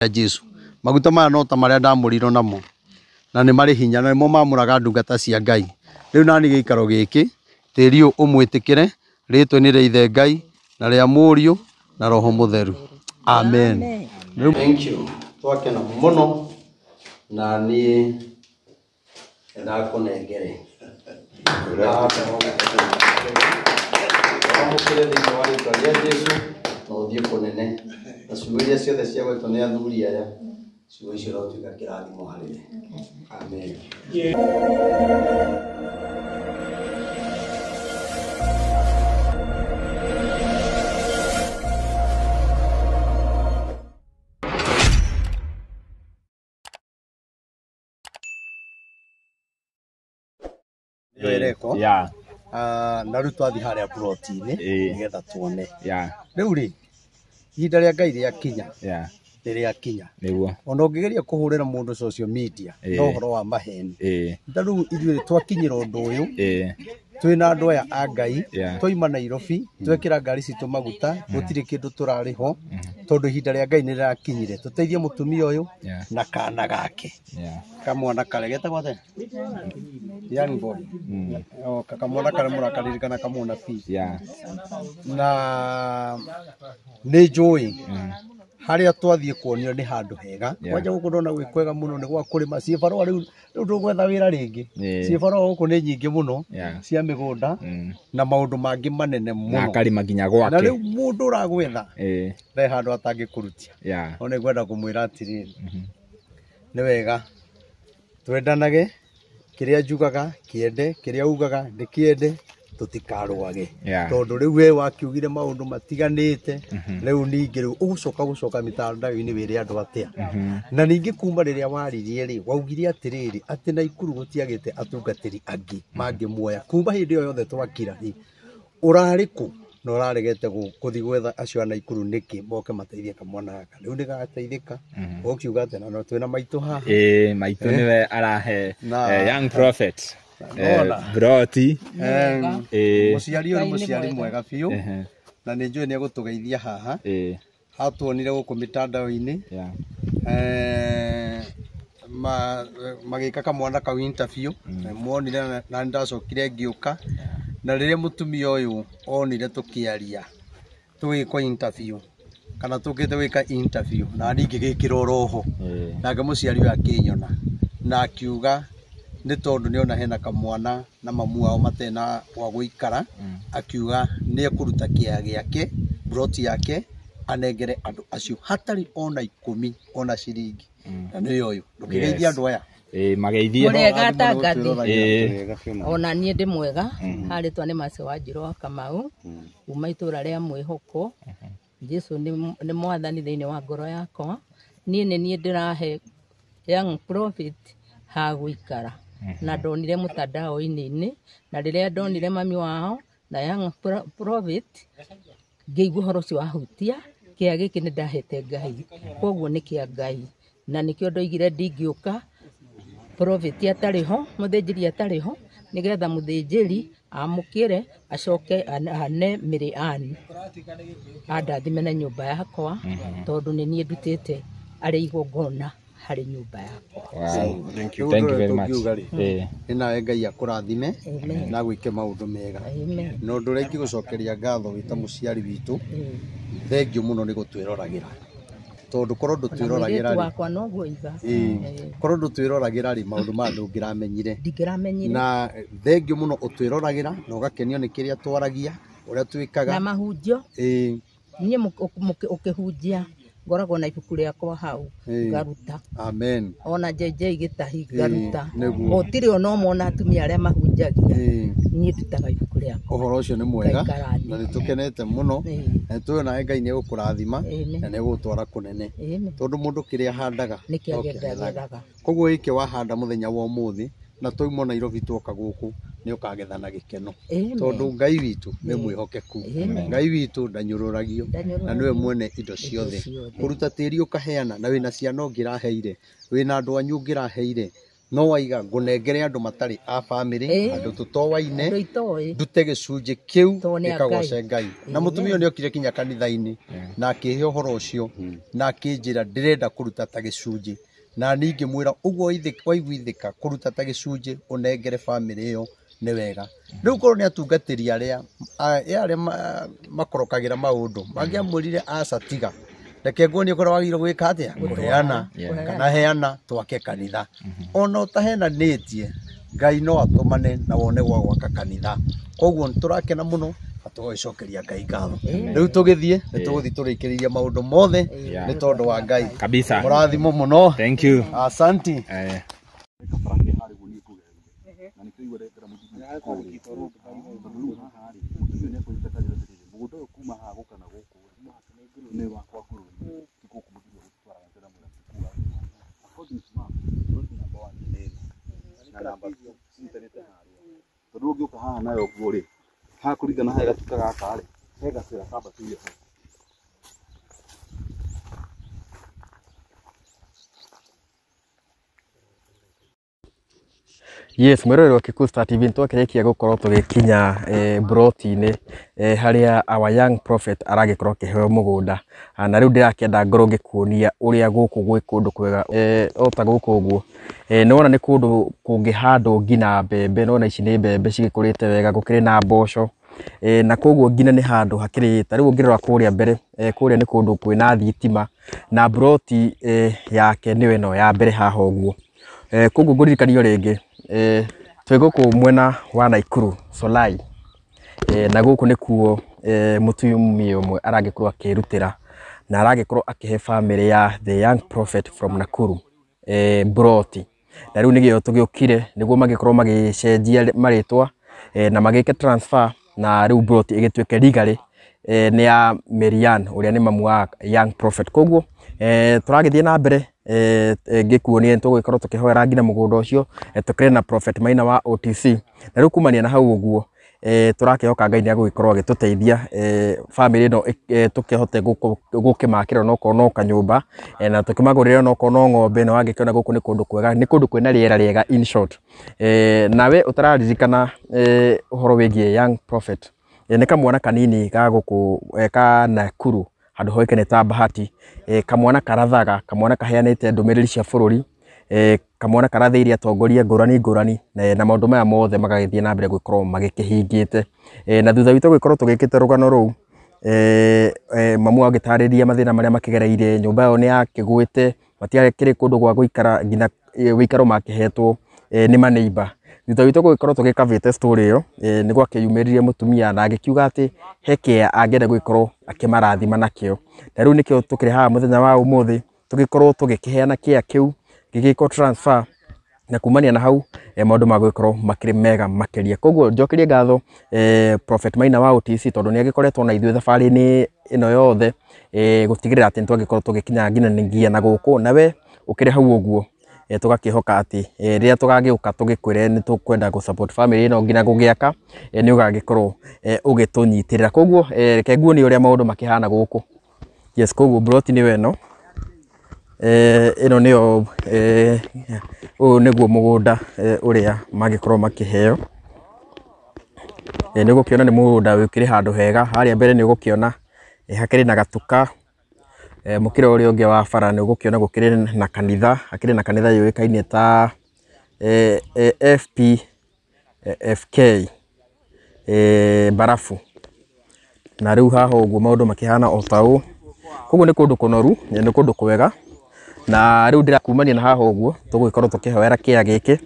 Jesu. Maguta maya no ta marĩa ndamũrirwo namo na nĩ marĩ hinya na nĩmo mamũraga ndungata cia Ngai. Rĩu nani gĩikaro gĩkĩ tĩri ũyũ ũmwĩtĩkĩre rĩtwa-inĩ rĩa Ithe Ngai na rĩa Mũriũ na Roho Mũtheru. Amen. Thank you. Twakena mũno na niĩ ndakũnengere. Wamũkĩre thĩinĩ wa rĩtwa rĩa Jesu na ũthiĩ kũnene na ciugo iria ciothe ciagwetwo nĩ athuri aya ciugo icio irotuĩka kĩrathimo harĩ we. Amen. Nĩyo ĩrekwo. Yeah. Ah, na rĩu twathiĩ harĩa ploti-inĩ Ĩĩ. nĩgetha tuone Yeah. rĩu rĩ ihinda rĩa Ngai rĩakinya Yeah. nĩ rĩakinya Nĩguo. ona ũngĩgeria kũhũrĩra mũndũ social media Ĩĩ. no ũhoro wa maheni Ĩĩ. ta rĩu ithuĩ twakinyĩra ũndũ ũyũ Ĩĩ. twĩna andũ aya a Ngai Yeah. twaima Nairobi twekĩra ngari citũ maguta gũtirĩ kĩndũ tũrarĩho tondũ ihinda rĩa Ngai nĩ rĩrakinyire tũteithie mũtumia ũyũ Yeah. na kana gake Yeah. kamwana karĩa getagwo atĩa young boy O, kamwana karĩa mũrakaririkana kamũnabii Yeah. na nĩ njũĩ harĩa twathiĩ kuonio nĩ handũ hega Yeah. kwanja gũkũ ndona gwĩ kwega mũno nĩ gwa kũrĩma ciĩbarũa rĩu rĩu ndũgwetha wĩra rĩngĩ Ĩĩ. ciĩbarũa gũkũ nĩ nyingĩ mũno Yeah. cia mĩgũnda Mm. na maũndũ mangĩ manene Na mũno akarĩma nginya na gwake. rĩu mũndũ ũragwetha Ĩĩ. ndarĩ handũ atangĩkũrutia Yeah. no nĩ ngwenda kũmwĩra atĩrĩrĩ nĩ wega twendanage kĩrĩa njugaga kĩende kĩrĩa ugaga ndĩkĩende tũtikarũage Yeah. tondũ rĩu we wakiugire maũndũ matiganĩte rĩu ningĩ rĩu ũgũcoka gũcoka mitandao-inĩ wĩre andũ atĩa na ningĩ kuma rĩrĩa waririe rĩ waugire atĩrĩrĩ atĩ Naikuru gũtiagĩte atungatĩri angĩ mangĩmuoya kuma hĩndĩ ĩyo yothe twakira rĩ ũrarĩ kũ na ũraregete gũthiĩ gwetha acio a Naikuru nĩkĩ moke mateithie kamwana gaka rĩu nĩ gagateithĩka ũkiuga atĩ na no twĩna maitũ haha Ĩĩ, maitũ nĩwe arahe Na- young prophet Nona. broti. Ĩĩ. Mũciari ũyũ nĩ mũciari mwega biũ Ehe. na nĩ njũĩ nĩ egũtũgeithia haha Ĩĩ. hatuonire gũkũ mitandao-inĩ Yeah. magĩka kamwana kau interview muonire na nĩndacokire ngĩũka na rĩrĩa mũtumia ũyũ onire tũkĩaria tũgĩkwo interview kana tũkĩte gwĩka interview na niĩ ngĩgĩkĩra oroho Ĩĩ. nake mũciari ũyũ akĩnyona na akiuga nĩ tondũ nĩona hena kamwana na mamu wao matena gwa gũikara akiuga nĩ ekũruta kĩea gĩake broti yake anengere andũ acio hatarĩ ona ikũmi ona ciringi na nĩyo ũyũ ndũkĩgeithia Yes. andũ aya Ĩĩ, mageithie. Mũrĩega atangathi. Ĩĩ. Ona niĩ ndĩ mwega harĩtwa nĩ Mercy Wanjirũ wa Kamau kuma itũra rĩa mwĩhoko. Jesu nĩ mwathani thĩinĩ wa ngoro yakwa. Niĩ nĩ niĩ ndĩrahe young prophet ha gũikara na ndonire mũtandao-inĩ na rĩrĩa ndonire mami wao na young prophet ngĩigua ũhoro ũcio wahutia kĩa gĩkĩ nĩ ndahete Ngai koguo nĩ kĩa Ngai na nĩkĩo ndoigire ndingĩũka prophet atarĩ ho mũthĩnjĩri atarĩ ho nĩgetha mũthĩnjĩri amũkĩre acoke ane mĩrĩ ani andathime na nyũmba yakwa tondũ nĩ niĩ ndutĩte arĩ igongona harĩ nyũmba yakwa. Wow. Thank you. Thank you very much. Tũngiuga rĩ, Ĩĩ. nĩ nawe Ngai akũrathime Amen. na gwĩke maũndũ mega Amen. na ũndũ ũrĩa ingĩgũcokeria ngatho wĩ ta mũciari witũ thengio mũno nĩ gũtwĩroragĩra tondũ korwo Ona ndũtwĩroragĩra mũirĩtu rĩ wakwa noguo iga ĩĩ, korwo ndũtwĩroragĩra rĩ maũndũ maya ndũngĩramenyire ndingĩramenyire na thengio mũno ũtwĩroragĩra na ũgakenio nĩ kĩrĩa twaragia ũrĩa na twĩkaga mahunjio ĩĩ niĩ ũkĩhunjia ngoragwo na ibuku rĩakwa hau Ĩĩ. ngaruta amen ona JJ gĩtahi ngaruta nĩguo. gũtirĩ ona ũmwe ona atumia arĩa mahunjagia Ĩĩ. niĩ ndutaga ibuku rĩakwa ũhoro ũcio nĩ mwega Ngaikara thĩ. na nĩ tũkenete mũno Ĩĩ. na nĩ tũĩ onawe Ngai nĩ egũkũrathima Amen. na nĩ egũgũtwara kũnene Amen. tondũ mũndũ kĩrĩa ahandaga Nĩkĩo nokĩo agethaga. agethaga. Koguo gĩkĩ wahanda mũthenya wa ũmũthĩ na twauma Nairobi twoka gũkũ nĩ ũkagetha na gĩkeno Amen. tondũ Ngai witũ nĩ mwĩhokeku Amen. Ngai witũ ndanyũrũragio na nĩwe mwene indo ciothe ciothe. kũruta tĩri ũkaheana na wĩna ciana ũngĩraheire wĩna andũ anyu ũngĩraheire No waiga ngũnengere andũ matarĩ a family, andũ tũtowaine, ndute gĩcunjĩ kĩu gĩkagoce Ngai. Na mũtumia ũyũ nĩokire kinya kanitha-inĩ na akĩhe ũhoro ũcio na akĩnjĩra ndĩrenda kũruta ta gĩcunjĩ, na niĩ ngĩmwĩra ũguo waiguithĩka kũruta ta gĩcunjĩ ũnengere family ĩyo nĩ wega. Rĩu korwo nĩ atungatĩri arĩa arĩa makorokagĩra maũndũ mangĩamwĩrire aca tiga, reke nguonie kũrĩa wagĩrĩirwo gwĩka atĩa, kũheana kana heana twake kanitha. Ona ũtahenanĩtie Ngai no atũmane na wone gwa gwaka kanitha. Koguo nĩtũrakena mũno na tũgagĩcokeria Ngai ngatho. Rĩu tũgĩthiĩ nĩtũgũthiĩ tũrĩkĩrĩrie maũndũ mothe nĩ tondũ wa Ngai kabisa. Mũrathimo mũno. Thank you. Asanti. Tondu ũngĩũka haha nayo ũguo rĩ, haha kũringana he gatuka gaka rĩ, he gacĩra kambatĩire hau. Yes, mwĩroreri wa Kikuyu Star TV nĩtwakĩrĩkia gũkorwo tũgĩkinya broti-inĩ harĩa our young prophet aragĩkorwo akĩheo mũgũnda. Na rĩu ndĩrakĩenda ngorwo ngĩkuonia ũrĩa gũkũ gwĩ kũndũ kwega o ta gũkũ ũguo. Nĩwona nĩ kũndũ kũngĩhandwo nginya mbembe, nĩwona ici nĩ mbembe cigĩkũrĩte wega, gũkĩrĩ na mboco. Na koguo nginya nĩ handũ hakĩrĩ ta rĩu ũngĩrora kũrĩa mbere, kũrĩa nĩ kũndũ kwĩna thitima na broti yake nĩyo ĩno ya mbere haha ũguo. Koguo ngũririkanio rĩngĩ twĩ gũkũ mwena wa Naikuru Solai, na gũkũ nĩkuo mũtumia ũmwe aragĩkorwo akĩrutĩra na aragĩkorwo akĩhe family ya the young prophet from Nakuru broti. Na rĩu nĩgĩo tũgĩũkire nĩguo magĩkorwo magĩcenjia marĩtwa na magĩke transfer, na rĩu broti ĩgĩtuĩke legally nĩ ya Marianne ũrĩa nĩ mamu wa young prophet. Koguo tũragĩthiĩ na mbere ngĩkuonia nĩtũgũgĩkorwo tũkĩhoera nginya mũgũnda ũcio, tũkĩrĩ na Prophet Maina wa OTC. Na rĩu kumania na hau ũguo tũrakĩhoka Ngai nĩegũgĩkorwo agĩtũteithia family ĩno tũkĩhote gũkĩmakĩra onokorwo no kanyũmba, na tũkĩmagũrĩre onokorwo no ng'ombe. Na wangĩkĩona gũkũ nĩ kũndũ kwega, nĩ kũndũ kwĩna rĩera rĩega in short. Nawe ũtararirikana ũhoro wĩgiĩ young prophet, nĩ kamwana kanini ga gũkũ ka Nakuru handũ hoĩkaine ta Bahati, kamwana karathaga, kamwana kaheanĩte ndũmĩrĩri cia bũrũri, kamwana karathĩirie atongoria ngũrani ngũrani, na maũndũ maya mothe magagĩthiĩ na mbere gũkorwo magĩkĩhingĩte. Na thutha witũ gũgĩkorwo tũgĩkĩte rũgano rũu, mamu agĩtarĩria mathĩna marĩa makĩgereire, nyũmba yao nĩ yakĩgwĩte, matiakĩrĩ kũndũ gwa gũikara nginya wĩikaro makĩhetwo nĩ maneiba. Thutha witũ gũgĩkorwo tũgĩkavĩte story ĩyo, nĩ gwakĩyumĩririe mũtumia na agĩkiuga atĩ he kĩa angĩenda gũgĩkorwo akĩmarathima nakĩo. Na rĩu nĩkĩo tũkĩrĩ haha mũthenya wa ũmũthĩ tũgĩkorwo tũgĩkĩheana kĩa kĩu gĩgĩkwo transfer, na kumania na hau maũndũ magũgĩkorwo makĩrĩ mega makĩria. Koguo njokerie ngatho Prophet Maina wa OTC tondũ nĩ agĩkoretwo na ithuĩ thabarĩ-inĩ ĩno yothe gũtigĩrĩra atĩ nĩtwagĩkorwo tũgĩkinya nginya na gũkũ, na we ũkĩrĩ hau ũguo tũgakĩhoka atĩ rĩrĩa tũgagĩũka tũgĩkwĩre nĩ tũkwenda gũ support family ĩno nginya gũgĩaka, nĩ ũgagĩkorwo ũgĩtũnyitĩrĩra. Koguo reke nguonie ũrĩa maũndũ makĩhana gũkũ. Yes, koguo broti nĩyo ĩno, ĩno nĩyo ũyũ nĩguo mũgũnda ũrĩa mangĩkorwo makĩheo. Nĩ ũgũkĩona nĩ mũgũnda ũkĩrĩ handũ hega, harĩa mbere nĩ ũgũkĩona hakĩrĩ na gatuka, mũkĩra ũrĩa ũngĩ wa bara nĩ ũgũkĩona gũkĩrĩ na kanitha, hakĩrĩ na kanitha yũĩkaine ta FPFK Barafu. Na rĩu haha ũguo maũndũ makĩhana o ta ũũ. Koguo nĩ kũndũ kũnoru, nĩ kũndũ kwega. Na rĩu ndĩrakumania na haha ũguo tũgũgĩkorwo tũkĩhoera kĩa gĩkĩ,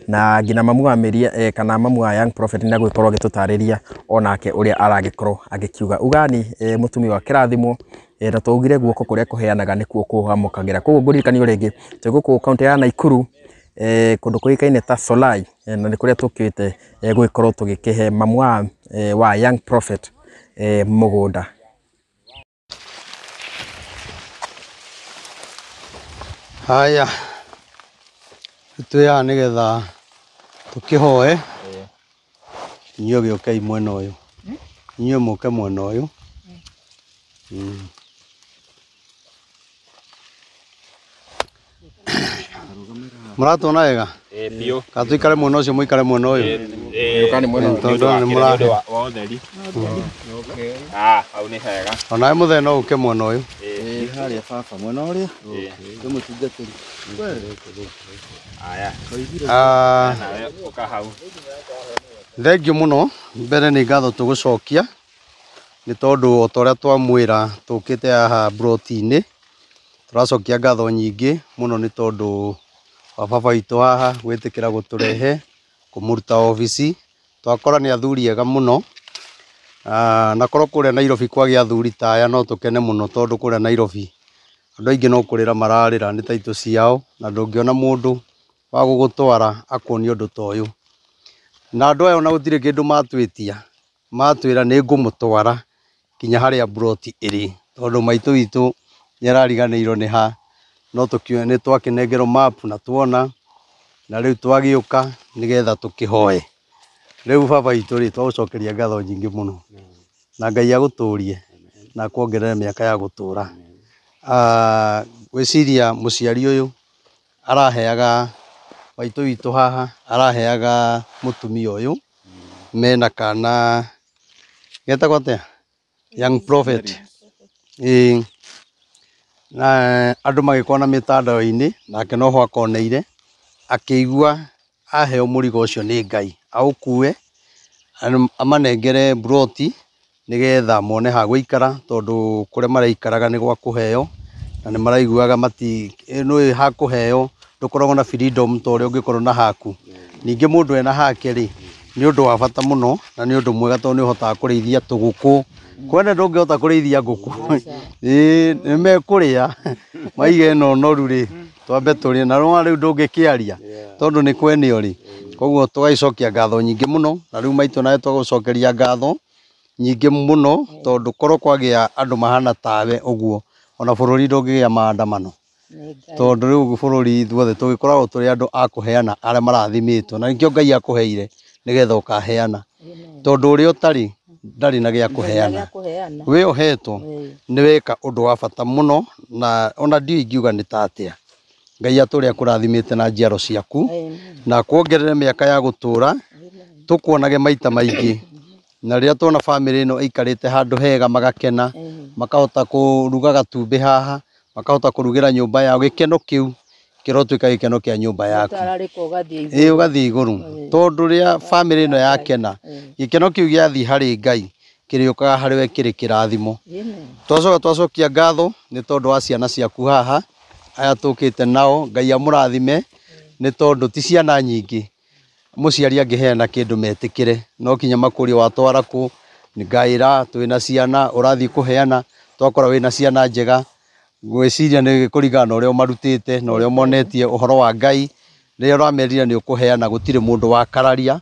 na nginya mamu wa Mĩria kana mamu wa young prophet nĩ agũgĩkorwo agĩtũtarĩria onake ũrĩa aragĩkorwo agĩkiuga. Ugani mũtumia wa kĩrathimo, na twaugire guoko kũrĩa kũheanaga nĩkuo kũhamũkagĩra. Koguo ngũririkanio rĩngĩ twĩ gũkũ kaũntĩ ya Nakuru, kũndũ kũĩkaine ta Solai, na nĩ kũrĩa tũkĩte gũgĩkorwo tũgĩkĩhe mamu wa young prophet mũgũnda. Haya, twĩ haha nĩgetha tũkĩhoe. Inyuĩ gĩũkei mwena ũyũ, inyuĩ mũke mwena ũyũ. Mũratuona wega? Biũ. Kana tũikare mwena ũcio mũikare mwena ũyũ. Ĩĩ. Nĩ mwena ũyũ. Tondũ nĩ mũrahe. Wa ũtheri. Ah, hau nĩ hega. Onawe mũthee no ũke mwena ũyũ. Ĩĩ. Harĩa baba mwena ũrĩa kwĩ mũtungatĩri. Aya. Ah, Nawe ũka hau. Thengiũ mũno, mbere nĩ ngatho tũgũcokia nĩ tondũ o ta ũrĩa twamwĩra tũkĩte haha mburoti-inĩ, tũracokia ngatho nyingĩ mũno nĩ tondũ wa baba witũ haha gwĩtĩkĩra gũtũrehe kũmũruta obici. Twakora nĩ athuri ega mũno. Na korwo kũrĩa Nairobi kwagĩa athuri ta aya no tũkene mũno tondũ kũrĩa Nairobi andũ aingĩ no kũrĩra mararĩra nĩ taitũ ciao, na ndũngĩona mũndũ wa gũgũtwara akuonie ũndũ ta ũyũ. Na andũ aya ona gũtirĩ kĩndũ matwĩtia, matwĩra nĩ ngũmũtwara kinya harĩa mburoti ĩrĩ, tondũ maitũ witũ nĩ arariganĩirwo nĩ ha, no nĩ twakĩnengerwo map na tuona, na rĩu twagĩũka nĩgetha tũkĩhoe. Rĩu baba witũ rĩ, twagũcokeria ngatho nyingĩ mũno, na Ngai agũtũrie na akuongerere mĩaka ya gũtũra. Ngwĩciria mũciari ũyũ araheaga maitũ witũ haha, araheaga mũtumia ũyũ mena kana getagwo atĩa, young prophet. Ĩĩ, na andũ magĩkorwo na mĩtandao-inĩ, nake noho akoneire akĩigua aheo mũrigo ũcio nĩ Ngai aũkue amanengere mburoti nĩgetha mone ha gũikara, tondũ kũrĩa maraikaraga nĩ gwa kũheo na nĩ maraiguaga nĩ ha kũheo ndũkoragwo na freedom ta ũrĩa ũngĩkorwo na haku. Ningĩ mũndũ ena hake rĩ, nĩ ũndũ wa bata mũno na nĩ ũndũ mwega tondũ nĩ ũhotaga kũrĩithia tũgũkũ. Kwene ndũngĩhota kũrĩithia ngũkũ. Ĩĩ, nĩ mekũrĩa maige ĩno noru rĩ, twambe tũrĩe na rĩu ndũngĩkĩaria tondũ nĩ kweneo rĩ. Koguo tũgagĩcokia ngatho nyingĩ mũno, na rĩu maitũ nawe twagũcokeria ngatho nyingĩ mũno tondũ korwo kwagĩa andũ mahana tawe ũguo ona bũrũri ndũngĩgĩa maandamano. Tondũ rĩu bũrũri ithuothe tũgĩkoragwo tũrĩ andũ a kũheana arĩa marathimĩtwo, na nĩkĩo Ngai akũheire nĩgetha ũkaheana, tondũ ũrĩa ũtarĩ ndarĩ na gĩa kũheana. We ũhetwo nĩ weka ũndũ wa bata mũno, na ona ndiũĩ ingiuga nĩ ta atĩa. Ngai atũre akũrathimĩte na njiaro ciaku na akuongerere mĩaka ya gũtũra, tũkuonage maita maingĩ. Na rĩrĩa tuona bamĩrĩ ĩno ĩikarĩte handũ hega magakena, makahota kũruga gatumbĩ haha, makahota kũrugĩra nyũmba yao, gĩkeno kĩu kĩrotuĩka gĩkeno kĩa nyũmba yaku. Ĩĩ, ũgathiĩ igũrũ, tondũ rĩrĩa bamĩrĩ ĩno yakena, gĩkeno kĩu gĩathiĩ harĩ Ngai kĩrĩũkaga harĩ we kĩrĩ kĩrathimo. Twacoka twacokia ngatho nĩ tondũ wa ciana ciaku haha aya tũkĩte nao, Ngai amũrathime nĩ tondũ ti ciana nyingĩ mũciari angĩheana kĩndũ metĩkĩre, no kinya makũrie watwara kũ, ngaĩra twĩna ciana ũrathiĩ kũheana, twakora wĩna ciana njega. Ngwĩciria nĩ kũringana na ũrĩa ũmarutĩte na ũrĩa ũmonetie ũhoro wa Ngai. Rĩrĩa ũramerire nĩ ũkũheana gũtirĩ mũndũ wakararia,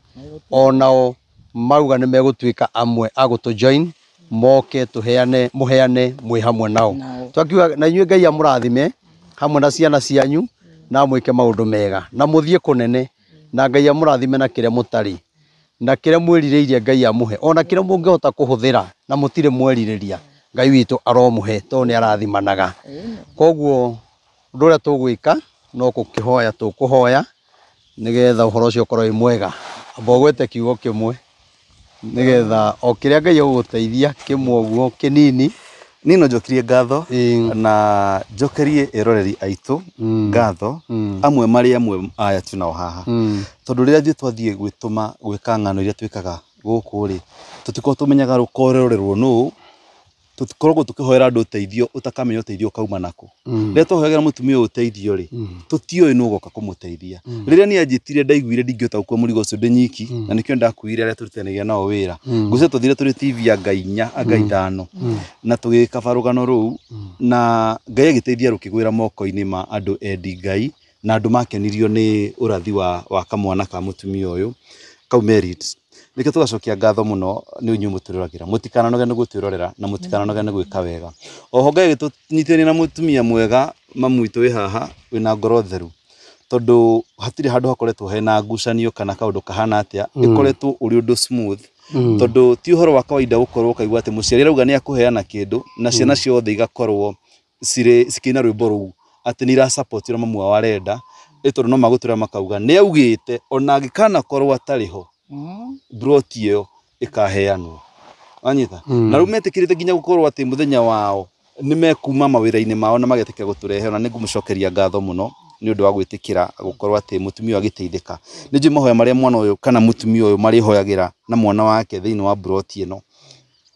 onao mauga nĩ megũtuĩka amwe a gũtũ join moke tũheane, mũheane mwĩ hamwe nao. Twakiuga na inyuĩ Ngai amũrathime hamwe na ciana cianyu na mwĩke maũndũ mega na mũthiĩ kũnene, na Ngai amũrathime na kĩrĩa mũtarĩ na kĩrĩa mwĩrirĩirie Ngai amũhe, ona kĩrĩa mũngĩhota kũhũthĩra na mũtirĩ mwerirĩria Ngai witũ aromũhe tondũ nĩ arathimanaga. Koguo ũndũ ũrĩa tũgwĩka no gũkĩhoya tũkũhoya nĩgetha ũhoro ũcio ũkorwo wĩ mwega. Amba ũgwete kiugo kĩmwe nĩgetha o kĩrĩa Ngai egũgũteithia kĩmwe ũguo kĩnini. Niĩ no njokerie ngatho na njokerie eroreri aitũ ngatho amwe marĩ amwe aya twĩnao haha, tondũ rĩrĩa ithuĩ twathiĩ gwĩtũma gwĩka ng'ano iria twĩkaga gũkũ rĩ, tũtikoragwo tũmenyaga rũkorerorerwo nũũ, tũtikoragwo tũkĩhoera andũ ũteithio ũtakamenya ũteithio ũkauma nakũ. Rĩrĩa twahoyagĩra mũtumia ũyũ ũteithio rĩ, tũtiũĩ nũ ũgoka kũmũteithia. Rĩrĩa niĩ anjĩtire ndaiguire ndingĩhota gũkua mũrigo ũcio ndĩ nyiki, na nĩkĩo ndakuire arĩa tũrutithanagia nao wĩra. Ngwĩciria twathire tũrĩ TV anga inya anga ithano, na tũgĩkaba rũgano rũu, na Ngai agĩteithia rũkĩgwĩra moko-inĩ ma andũ endi Ngai, na andũ makenirio nĩ ũrathi wa kamwana ka mũtumia ũyũ kau Merit. Nĩkĩo tũgacokia ngatho mũno nĩ inyuĩ mũtwĩroragĩra, mũtikananoge nĩ gũtwĩrorera na mũtikananoge nĩ gwĩka wega. Oho Ngai agĩtũnyitithania na mũtumia mwega mamu witũ wĩ haha wĩna ngoro theru, tondũ hatirĩ handũ hakoretwo hena ngucanio kana kaũndũ kahana atĩa, ĩkoretwo ũrĩ ũndũ smooth, tondũ ti ũhoro wa kawaida gũkorwo ũkaigua atĩ mũciari arauga nĩ akũheana kĩndũ na ciana ciothe igakorwo cikĩina rwĩmbo rũu atĩ nĩ ira support ũrĩa mamu wao arenda, Ĩ tondũ no magũtwĩra makauga nĩ augĩte ona angĩkana korwo atarĩ ho, broti ĩyo ĩkaheanwo, wanyita? Na rĩu metĩkĩrĩte nginya gũkorwo atĩ mũthenya wao nĩ mekuma mawĩra-inĩ mao na magetĩkĩra gũtũrehe. Ona nĩ ngũmũcokeria ngatho mũno nĩ ũndũ wa gwĩtĩkĩra gũkorwo atĩ mũtumia ũyũ agĩteithĩka. Nĩ njũĩ mahoya marĩa mwana ũyũ kana mũtumia ũyũ marĩhoyagĩra na mwana wake thĩinĩ wa broti ĩno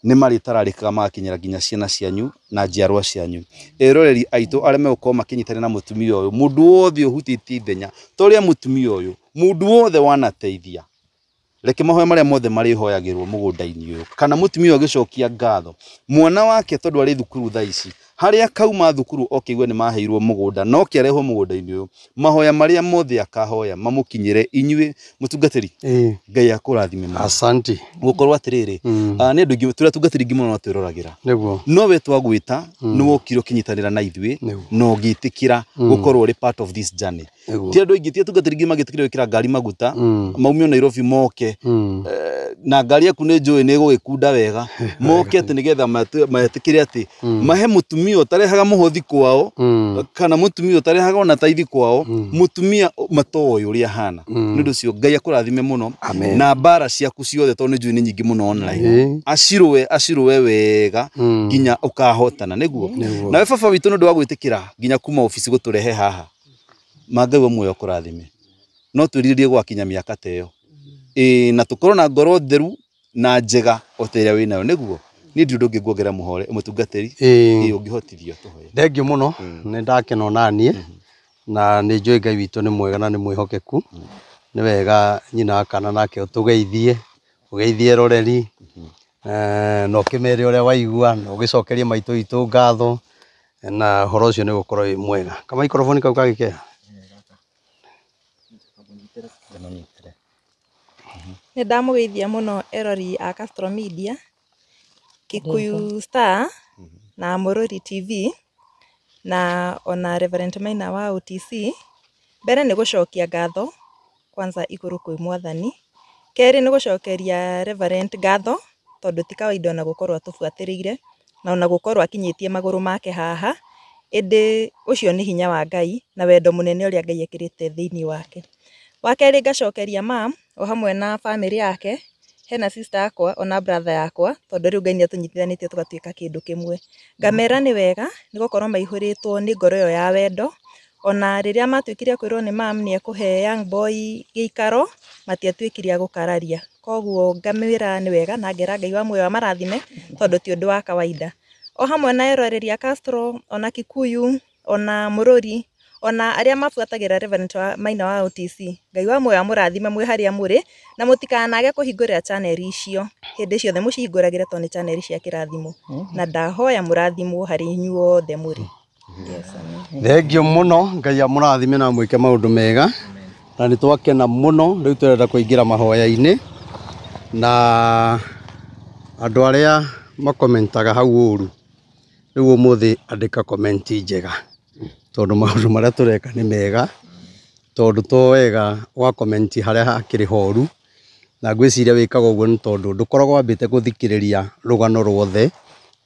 nĩ marĩtararĩkaga magakinyĩra nginya ciana cianyu na njiarwa cianyu. Eroreri aitũ arĩa megũkorwo makĩnyitanĩra na mũtumia ũyũ, mũndũ wothe ũhutĩtie ithenya ta ũrĩa mũtumia ũyũ, mũndũ wothe wanateithia, reke mahoya marĩa mothe marĩhoyagĩrwo mũgũnda-inĩ ũyũ kana mũtumia ũyũ agĩcokia ngatho, mwana wake tondũ arĩ thukuru thaa ici, harĩa kauma thukuru oke igue nĩ maheirwo mũgũnda no kĩarehwo mũgũnda-inĩ ũyũ, mahoya marĩa mothe akahoya mamũkinyĩre inyuĩ. Mũtungatĩri, Ngai akũrathime mũno. Asante. Gũkorwo atĩrĩrĩ, nĩ andũ aingĩ tũrĩ atungatĩri aingĩ mũno no twĩroragĩra, Nĩguo. no we twagwĩta nĩ wokire ũkĩnyitanĩra na ithuĩ na ũgĩtĩkĩra gũkorwo ũrĩ part of this journey. Ti andũ aingĩ, ti atungatĩri aingĩ magĩtĩkĩra gwĩkĩra ngari maguta, maumio Nairobi moke, na ngari yaku nĩ njũĩ nĩ ĩgũgĩkunda wega, moke atĩ nĩgetha metĩkĩre atĩ mahe mũtumia ũtarehaga mũhothi kwao kana mũtumia ũtarehaga ona taithi kwao, mũtumia matoĩ ũrĩa ahana. Nĩ ũndũ ũcio Ngai akũrathime mũno. Amen. Na mbara ciaku ciothe, tondũ nĩ njũĩ nĩ nyingĩ mũno online, acirũe acirũe wega nginya ũkahotana. Nĩguo nawe baba witũ, nĩ ũndũ wa gwĩtĩkĩra nginya kuma obici gũtũrehe haha, ma Ngai wa muoyo kũrathime. No twĩrirĩrie gwakinya mĩaka ta ĩyo, ĩĩ, na tũkorwo na ngoro theru na njega o ta ĩrĩa wĩnayo. Nĩguo niĩ ndirĩ ũndũ ũngĩ nguongerera, mũhore mũtungatĩri. Ĩĩ, ũngĩhotithio tũhoe. Thengiũ mũno, nĩ ndakena onaniĩ na nĩ njũĩ Ngai witũ nĩ mwega na nĩ mwĩhokeku. Nĩ wega nyina wa kana nake ũtũgeithie, ũgeithie eroreri, na ũkĩmere ũrĩa waigua na ũgĩcokerie maitũ witũ ngatho, na ũhoro ũcio nĩ ũgũkorwo wĩ mwega. Kamaikoroboni kau kagĩkea. Nĩ ndamũgeithia mũno erori a Castro Media, Kikuyu Star na Mũrũri TV na ona Reverend Maina wa OTC. Mbere nĩ gũcokia ngatho kwanza igũrũ kwĩ Mwathani. Kerĩ nĩ gũcokeria Reverend ngatho tondũ ti kawaida ona gũkorwo atũbuatĩrĩire na ona gũkorwo akinyĩtie magũrũ make haha, ĩndĩ ũcio nĩ hinya wa Ngai na wendo mũnene ũrĩa Ngai ekĩrĩte thĩinĩ wake. Wa kerĩ ngacokeria mam o hamwe na bamĩrĩ yake, hena sister yakwa ona brother yakwa, tondũ rĩu Ngai nĩ atũnyitithanĩtie tũgatuĩka kĩndũ kĩmwe. Ngamera nĩ wega nĩ gũkorwo maihũrĩtwo nĩ ngoro ĩyo ya wendo, ona rĩrĩa matuĩkire a kwĩrwo nĩ mam nĩ ekũhe young boy gĩikaro, matiatuĩkire a gũkararia. Koguo ngamwĩra nĩ wega na ngera Ngai wa muoyo amarathime tondũ ti ũndũ wa kawaida. O hamwe na eroreri a Castro, ona Kikuyu, ona Mũrũri, ona arĩa mabuatagĩra Reverend wa Maina wa OTC, Ngai wa muoyo amũrathime mwĩ harĩa mũrĩ na mũtikanage kũhingũrĩra channel icio hĩndĩ ciothe, mũcihingũragĩre tondũ nĩ channel cia kĩrathimo, na ndahoya mũrathimwo harĩ inyuothe mũrĩ. Yes, amen. Thengiũ mũno, Ngai amũrathime na amwĩke maũndũ mega, na nĩ twakena mũno. Rĩu tũrenda kũingĩra mahoya-inĩ, na andũ arĩa makomentaga hau ũru, rĩu ũmũthĩ andĩka comment njega tondũ maũndũ marĩa tũreka nĩ mega, tondũ to wega wa comment harĩa hakĩrĩ horu, na ngwĩciria wĩkaga ũguo nĩ tondũ ndũkoragwo wambĩte gũthikĩrĩria rũgano ruothe.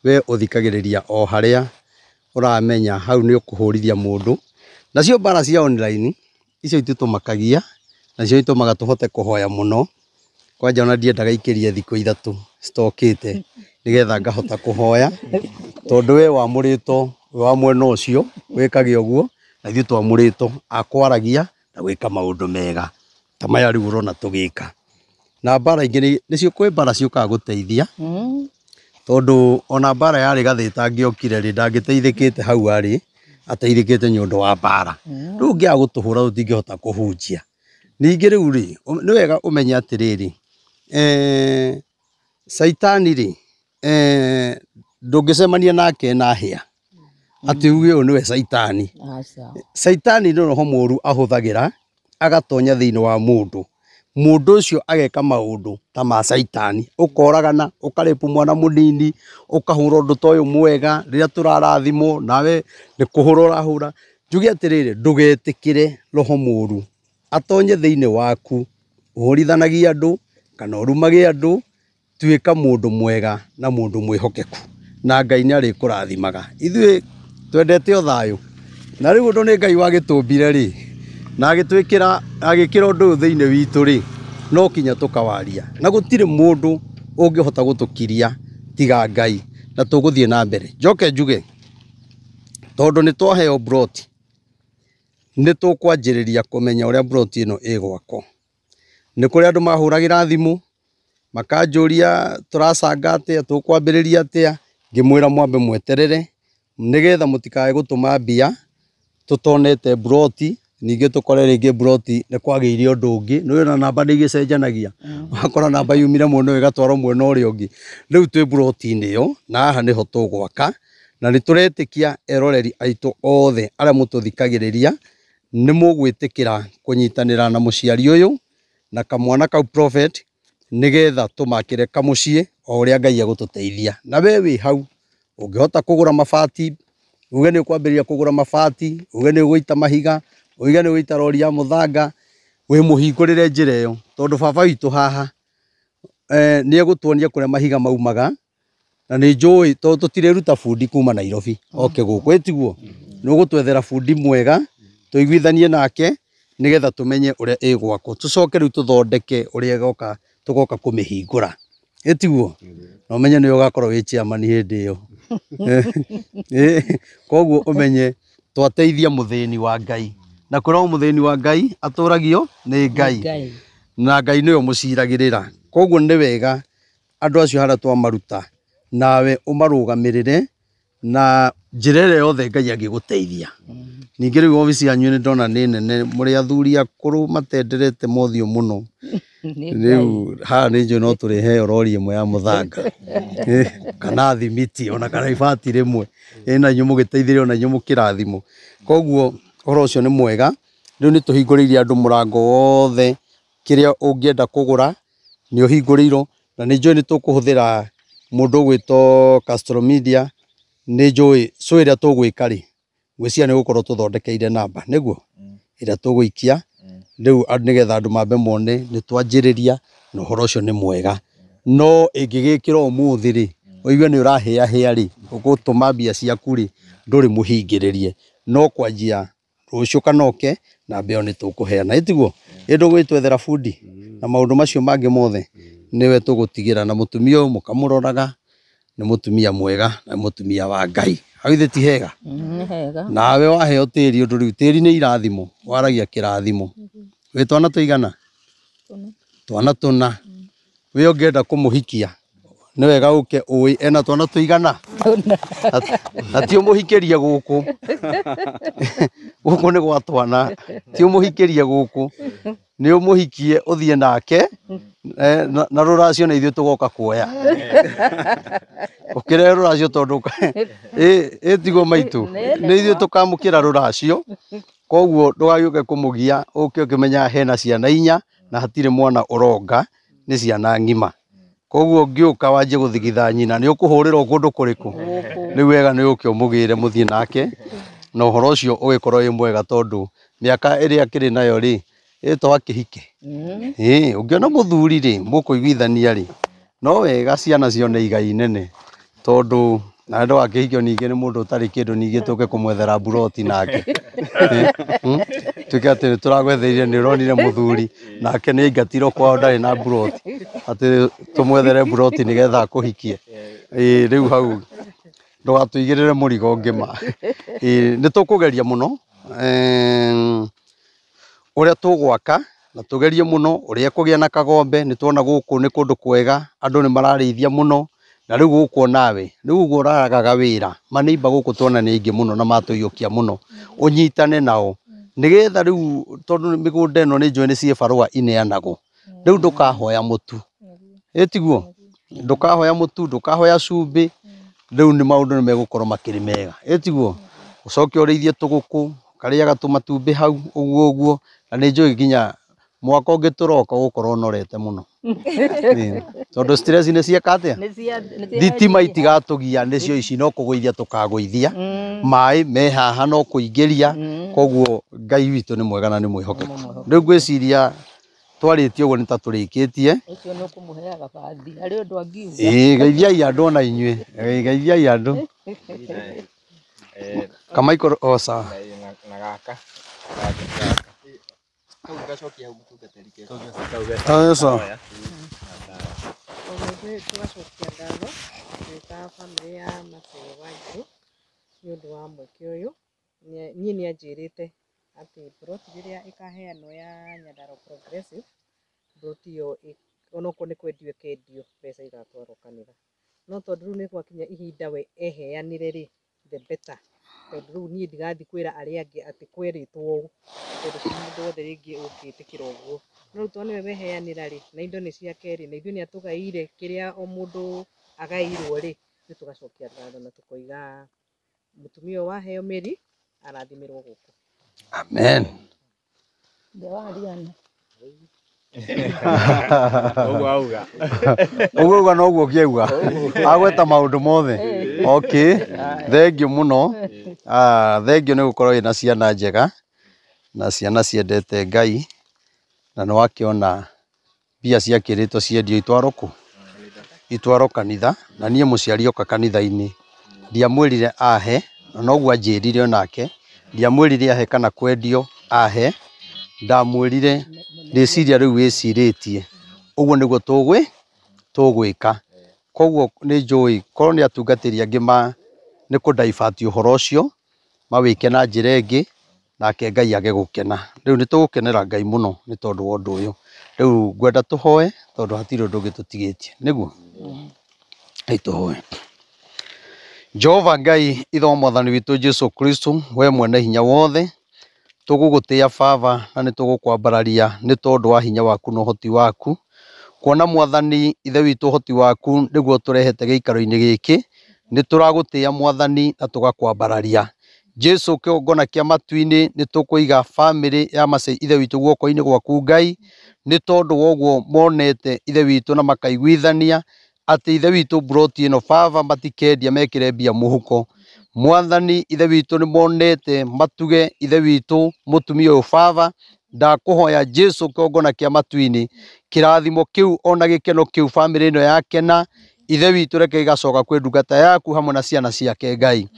We ũthikagĩrĩria o harĩa ũramenya hau nĩ ũkũhũrithia mũndũ. Nacio mbara cia online icio ititũmakagia, nacio itũmaga tũhote kũhoya mũno. Kwanja ona ndiendaga ikĩrie thikũ 3 citokĩte nĩgetha ngahota kũhoya, tondũ we wamũrĩtwo wĩ wa mwena ũcio wĩkage ũguo, na ithuĩ twamũrĩtwo a kwaragia na gwĩka maũndũ mega ta maya rĩu ũrona tũgĩka. Na mbara ingĩ nĩcio, kwĩ mbara ciũkaga gũteithia, tondũ ona mbara yarĩ gathĩta angĩokire rĩ, ndangĩteithĩkĩte hau arĩ, ateithĩkĩte nĩ ũndũ wa mbara. Rĩu ũngĩaga gũtũhũra tũtingĩhota kũhunjia. Ningĩ rĩu rĩ, nĩ wega ũmenye atĩrĩrĩ, caitani rĩ, ndũngĩcemania nake na hĩa atĩ uge ũyũ nĩwe caitani. Aca. Caitani nĩ roho mũru ahũthagĩra agatonya thĩinĩ wa mũndũ, mũndũ ũcio ageka maũndũ ta ma caitani, ũkoragana, ũkarĩpu mwana mũnini, ũkahũra ũndũ ta ũyũ mwega rĩrĩa tũrarathimwo, nawe nĩ kũhũra ũrahũra. Njuge atĩrĩrĩ, ndũgetĩkĩre roho mũru atonye thĩinĩ waku ũhũrithanagie andũ kana ũrumage andũ. Tuĩka mũndũ mwega na mũndũ mwĩhokeku, na Ngai nĩ arĩkũrathimaga. Ithuĩ twendete o thayũ, na rĩu ũndũ nĩ Ngai wagĩtũmbire rĩ, Na agĩtwĩkĩra agĩkĩra ũndũ ũyũ thĩinĩ witũ rĩ, no kinya tũkawaria. Na gũtirĩ mũndũ ũngĩhota gũtũkiria tiga Ngai, na tũgũthiĩ na mbere. Njoke njuge, tondũ nĩ twaheo broti, nĩ tũkwanjĩrĩria kũmenya ũrĩa broti ĩno ĩgwakwo. Nĩ kũrĩ andũ mahũragĩra thimũ makanjũria tũracanga atĩa, tũkwambĩrĩria atĩa, ngĩmwĩra mwambe mweterere nĩgetha mũtikae gũtũma mbia tũtonete broti, ningĩ tũkore rĩngĩ broti nĩ kwagĩire ũndũ ũngĩ. Nĩ ũĩ ona namba nĩ igĩcenjanagia, wakora namba yumire mwena ũyũ ĩgatwarwo mwena ũrĩa ũngĩ. Rĩu twĩ broti-inĩ ĩyo na haha nĩho tũgwaka, na nĩ tũretĩkia eroreri aitũ othe arĩa mũtũthikagĩrĩria nĩ mũgwĩtĩkĩra kũnyitanĩra na mũciari ũyũ na kamwana kau prophet nĩgetha tũmakĩre kamũciĩ o ũrĩa Ngai egũtũteithia. Na we wĩ hau ũngĩhota kũgũra mabati, uge nĩ ũkwambĩrĩria kũgũra mabati, uge nĩ ũgũita mahiga, uge nĩ ũgũita rori ya mũthanga, wĩ mũhingũrĩre njĩra ĩyo, tondũ baba witũ haha nĩ egũtuonia kũrĩa mahiga maumaga, na nĩ njũĩ tondũ tũtirĩruta bundi kuma Nairobi oke gũkũ, ĩtiguo nĩ ũgũtwethera bundi mwega tũiguithanie nake nĩgetha tũmenye ũrĩa ĩgwakwo, tũcoke rĩu tũthondeke ũrĩa ĩgoka tũgoka kũmĩhingũra, ĩtiguo na ũmenye nĩwe ũgakorwo wĩ chairman hĩndĩ ĩyo. Koguo ũmenye twateithia mũthĩni wa Ngai, na kũrĩ mũthĩni wa Ngai atũragio nĩ Ngai, na Ngai nĩwe mũciragĩrĩra. Koguo nĩ wega andũ acio harĩa twamaruta nawe ũmarũgamĩrĩre na njĩra ĩrĩa yothe Ngai angĩgũteithia. Ningĩ rĩu obici yanyu nĩ ndona nĩ nene, mũrĩ athuri akũrũ matenderete mothiũ mũno. Rĩu haha nĩ njũĩ no tũrĩheo rori ĩmwe ya mũthanga kana thimiti ona kana ibati rĩmwe, na inyuĩ mũgĩteithĩrĩrio ona inyuĩ mũkĩrathimwo. Koguo ũhoro ũcio nĩ mwega. Rĩu nĩ tũhingũrĩirie andũ mũrango wothe, kĩrĩa ũngĩenda kũgũra nĩ ũhingũrĩirwo, na nĩ njũĩ nĩ tũkũhũthĩra mũndũ ũgwĩtwo Castro Media. Nĩ njũĩ show ĩrĩa tũgwĩka rĩ, ngwĩciria nĩ gũkorwo tũthondekeire namba nĩguo ĩrĩa tũgũikia rĩu nĩgetha andũ mambe mone nĩ twanjĩrĩria, na ũhoro ũcio nĩ mwega. No ĩngĩgĩkĩra ũmũthĩ rĩ, ũigue nĩ ũrahĩahĩa rĩ, ũgũtũma mbia ciaku rĩ, ndũrĩ mũhingĩrĩrie, no kwanjia rũciũ kana ũke namba ĩyo nĩ tũkũheana, ĩtiguo ĩ ndũgwĩtwethera bundi na maũndũ macio mangĩ mothe nĩwe tũgũtigĩra. Na mũtumia ũyũ mũkamũroraga nĩ mũtumia mwega na mũtumia wa Ngai. Hau ithe ti hega? Nĩ hega. Nawe waheo tĩri ũndũ rĩu tĩri nĩ irathimo, waragia kĩrathimo. Wĩ twana tũigana? Twana tũna. We ũngĩenda kũmũhikia nĩ wega ũke ũĩ ena twana tũigana, na ti ũmũhikĩrie gũkũ gũkũ nĩ gwa twana, ti ũmũhikĩrie gũkũ, nĩ ũmũhikie ũthiĩ nake na rũracio nĩ ithuĩ tũgoka kuoya. Ũkĩrehe rũracio tondũ ĩtiguo maitũ, nĩ ithuĩ tũkamũkĩra rũracio. Koguo ndũgagĩũke kũmũgia ũke ũkĩmenyaga hena ciana inya na hatirĩ mwana ũronga, nĩ ciana ng'ima. Koguo ũngĩũka wanjie gũthigitha nyina nĩ ũkũhũrĩrwo kũndũ kũrĩkũ? Rĩu wega nĩ ũke ũmũgĩre mũthiĩ nake, na ũhoro ũcio ũgĩkorwo wĩ mwega, tondũ mĩaka ĩrĩa akĩrĩ nayo rĩ, ĩto akĩhike. Ũngĩona mũthuri rĩ, mũkũiguithania rĩ, no wega ciana cione igai inene, tondũ na ndũgakĩhikio ningĩ nĩ mũndũ ũtarĩ kĩndũ, ningĩ tũke kũmwethera mburoti nake. Tuĩke atĩ nĩ tũragwetheire nĩ ũronire mũthuri nake nĩ aingatirwo kwao ndarĩ na mburoti, atĩ tũmwethere mburoti nĩgetha akũhikie. Rĩu hau ndũgatũigĩrĩre mũrigo ũngĩ ma. Nĩ tũkũgeria mũno ũrĩa tũgwaka, na tũgerie mũno ũrĩa kũgĩa na kagombe. Nĩ tuona gũkũ nĩ kũndũ kwega, andũ nĩ mararĩithia mũno, na rĩu gũkũ onawe rĩu ũguo ũraragaga wĩra manĩimba gũkũ tuona nĩ aingĩ mũno na matũiyũkia mũno, ũnyitane nao nĩgetha rĩu, tondũ mĩgũnda ĩno nĩ njũĩ nĩ ciĩbarũa ineanagwo, rĩu ndũkahoya mũtu, ĩtiguo ndũkahoya mũtu, ndũkahoya cumbĩ, rĩu nĩ maũndũ nĩ megũkorwo makĩrĩ mega, ĩtiguo ũcoke ũrĩithie tũgũkũ, karĩaga tũmatumbĩ hau ũguo ũguo, na nĩ njũĩ nginya mwaka ũngĩ tũroka ũgũkorwo ũnorete mũno. Tondũ stress nĩ cieka atĩa? Thitima itigatũgia, nĩcio ici no kũgũithia tũkagũithia, maĩ me haha no kũingĩria. Koguo Ngai witũ nĩ mwega na nĩ mwĩhokeku. Rĩu ngwĩciria twarĩtie ũguo nĩ ta tũrĩkĩtie. Ũcio nĩ ũkũmũheaga bathi, harĩ ũndũ angiuga. Ĩĩ, geithiai andũ ona inyuĩ, geithiai andũ. Kamaikũ o sawa. Na gaka. Aca. Ona ithuĩ tũgacokia ngatho twĩ ta bamĩrĩ ya Mercy Wanjiru nĩ ũndũ wa mweke ũyũ. Niĩ nĩ anjĩrĩte atĩ ploti rĩrĩa ĩkaheanwo ya Nyandarua Progressive, ploti ĩyo onokorwo nĩ kwendio ĩkendio, mbeca igatwarwo kanitha. No tondũ rĩu nĩ gwakinya ihinda we eheanire rĩ, the better. Tondũ rĩu niĩ ndigathiĩ kwĩra arĩa angĩ atĩ kwerĩtwo ũũ, tondũ ti mũndũ wothe rĩngĩ ũngĩtĩkĩra ũguo. No rĩu tondũ nĩwe weheanĩra rĩ, na indo nĩ ciake rĩ, na ithuĩ nĩ atũgaĩire kĩrĩa o mũndũ agaĩirwo rĩ, ithuĩ tũgacokia ngatho na tũkoiga mũtumia ũyũ waheo mĩri arathimĩrwo gũkũ. Amen. Ndewariana. Ũguo auga. Ũguo auga noguo ngĩauga. Agweta maũndũ mothe. Okay. Thengiũ mũno. Thengiũ nĩ gũkorwo wĩna ciana njega na ciana ciendete Ngai, na nĩ wakĩona mbia ciakĩrĩtwo ciendio itwarwo kũ? Itwarwo kanitha. Na niĩ mũciari oka kanitha-inĩ ndiamwĩrire ahe, na noguo anjĩrire onake, ndiamwĩrire ahe kana kwendio ahe, ndamwĩrire rĩciria rĩu wĩcirĩtie ũguo nĩguo tũgwĩka. Koguo nĩ njũĩ korwo nĩ atungatĩri angĩ ma nĩ kũ divert ũhoro ũcio mawĩke na njĩra ĩngĩ, nake Ngai age gũkena. Rĩu nĩ tũgũkenera Ngai mũno nĩ tondũ wa ũndũ ũyũ. Rĩu ngwenda tũhoe tondũ hatirĩ ũndũ ũngĩ tũtigĩtie, nĩguo? Rĩu tũhoe. Jehova Ngai ithe wa mwathani witũ Jesu Kristo, we mwene hinya wothe, tũgũgũtĩĩa Baba na nĩ tũgũkwambararia nĩ tondũ wa hinya waku na ũhoti waku. Kuona mwathani ithe witũ ũhoti waku nĩguo tũrehete gĩikaro-inĩ gĩkĩ, nĩ tũragũtĩĩa mwathani na tũgakwambararia. Jesu kĩgongona kĩa matu-inĩ nĩ tũkũiga bamĩrĩ ya Mercy ithe witũ guoko-inĩ gwaku Ngai, nĩ tondũ wa ũguo monete ithe witũ na makaiguithania atĩ ithe witũ mburoti ĩno Baba matikendia mekĩre mbia mũhuko. Mwathani ithe witũ nĩ monete matuge ithe witũ mũtumia ũyũ Baba, ndakũhoya Jesu kĩgongona kĩa matu-inĩ kĩrathimo kĩu ona gĩkeno kĩu bamĩrĩ ĩno yakena ithe witũ reke gĩgacoka kwĩ ndungata yaku hamwe na ciana ciake Ngai.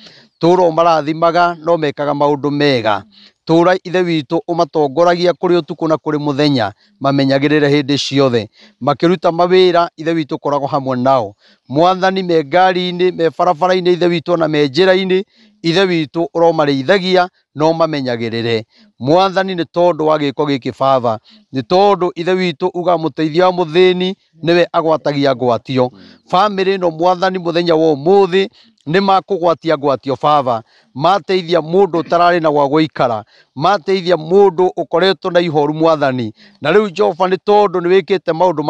Tũra ũmarathimaga no mekaga maũndũ mega. Tũra ithe witũ ũmatongoragia kũrĩ ũtukũ na kũrĩ mũthenya, mamenyagĩrĩre hĩndĩ ciothe makĩruta mawĩra ithe witũ ũkoragwo hamwe nao. Mwathani me ngari-inĩ, me barabara-inĩ ithe witũ ona me njĩra-inĩ ithe witũ ũromarĩithagia no mamenyagĩrĩre. Mwathani nĩ tondũ wa gĩko gĩkĩ Baba, nĩ tondũ ithe witũ uga mũteithia wa mũthĩni nĩwe agwatagia ngwatio. Bamĩrĩ ĩno mwathani mũthenya wa ũmũthĩ nĩ makũgwatia ngwatio Baba, mateithia mũndũ ũtararĩ na gwa gũikara, mateithia mũndũ ũkoretwo na ihoru mwathani. Na rĩu Jehova nĩ tondũ nĩ wĩkĩte maũndũ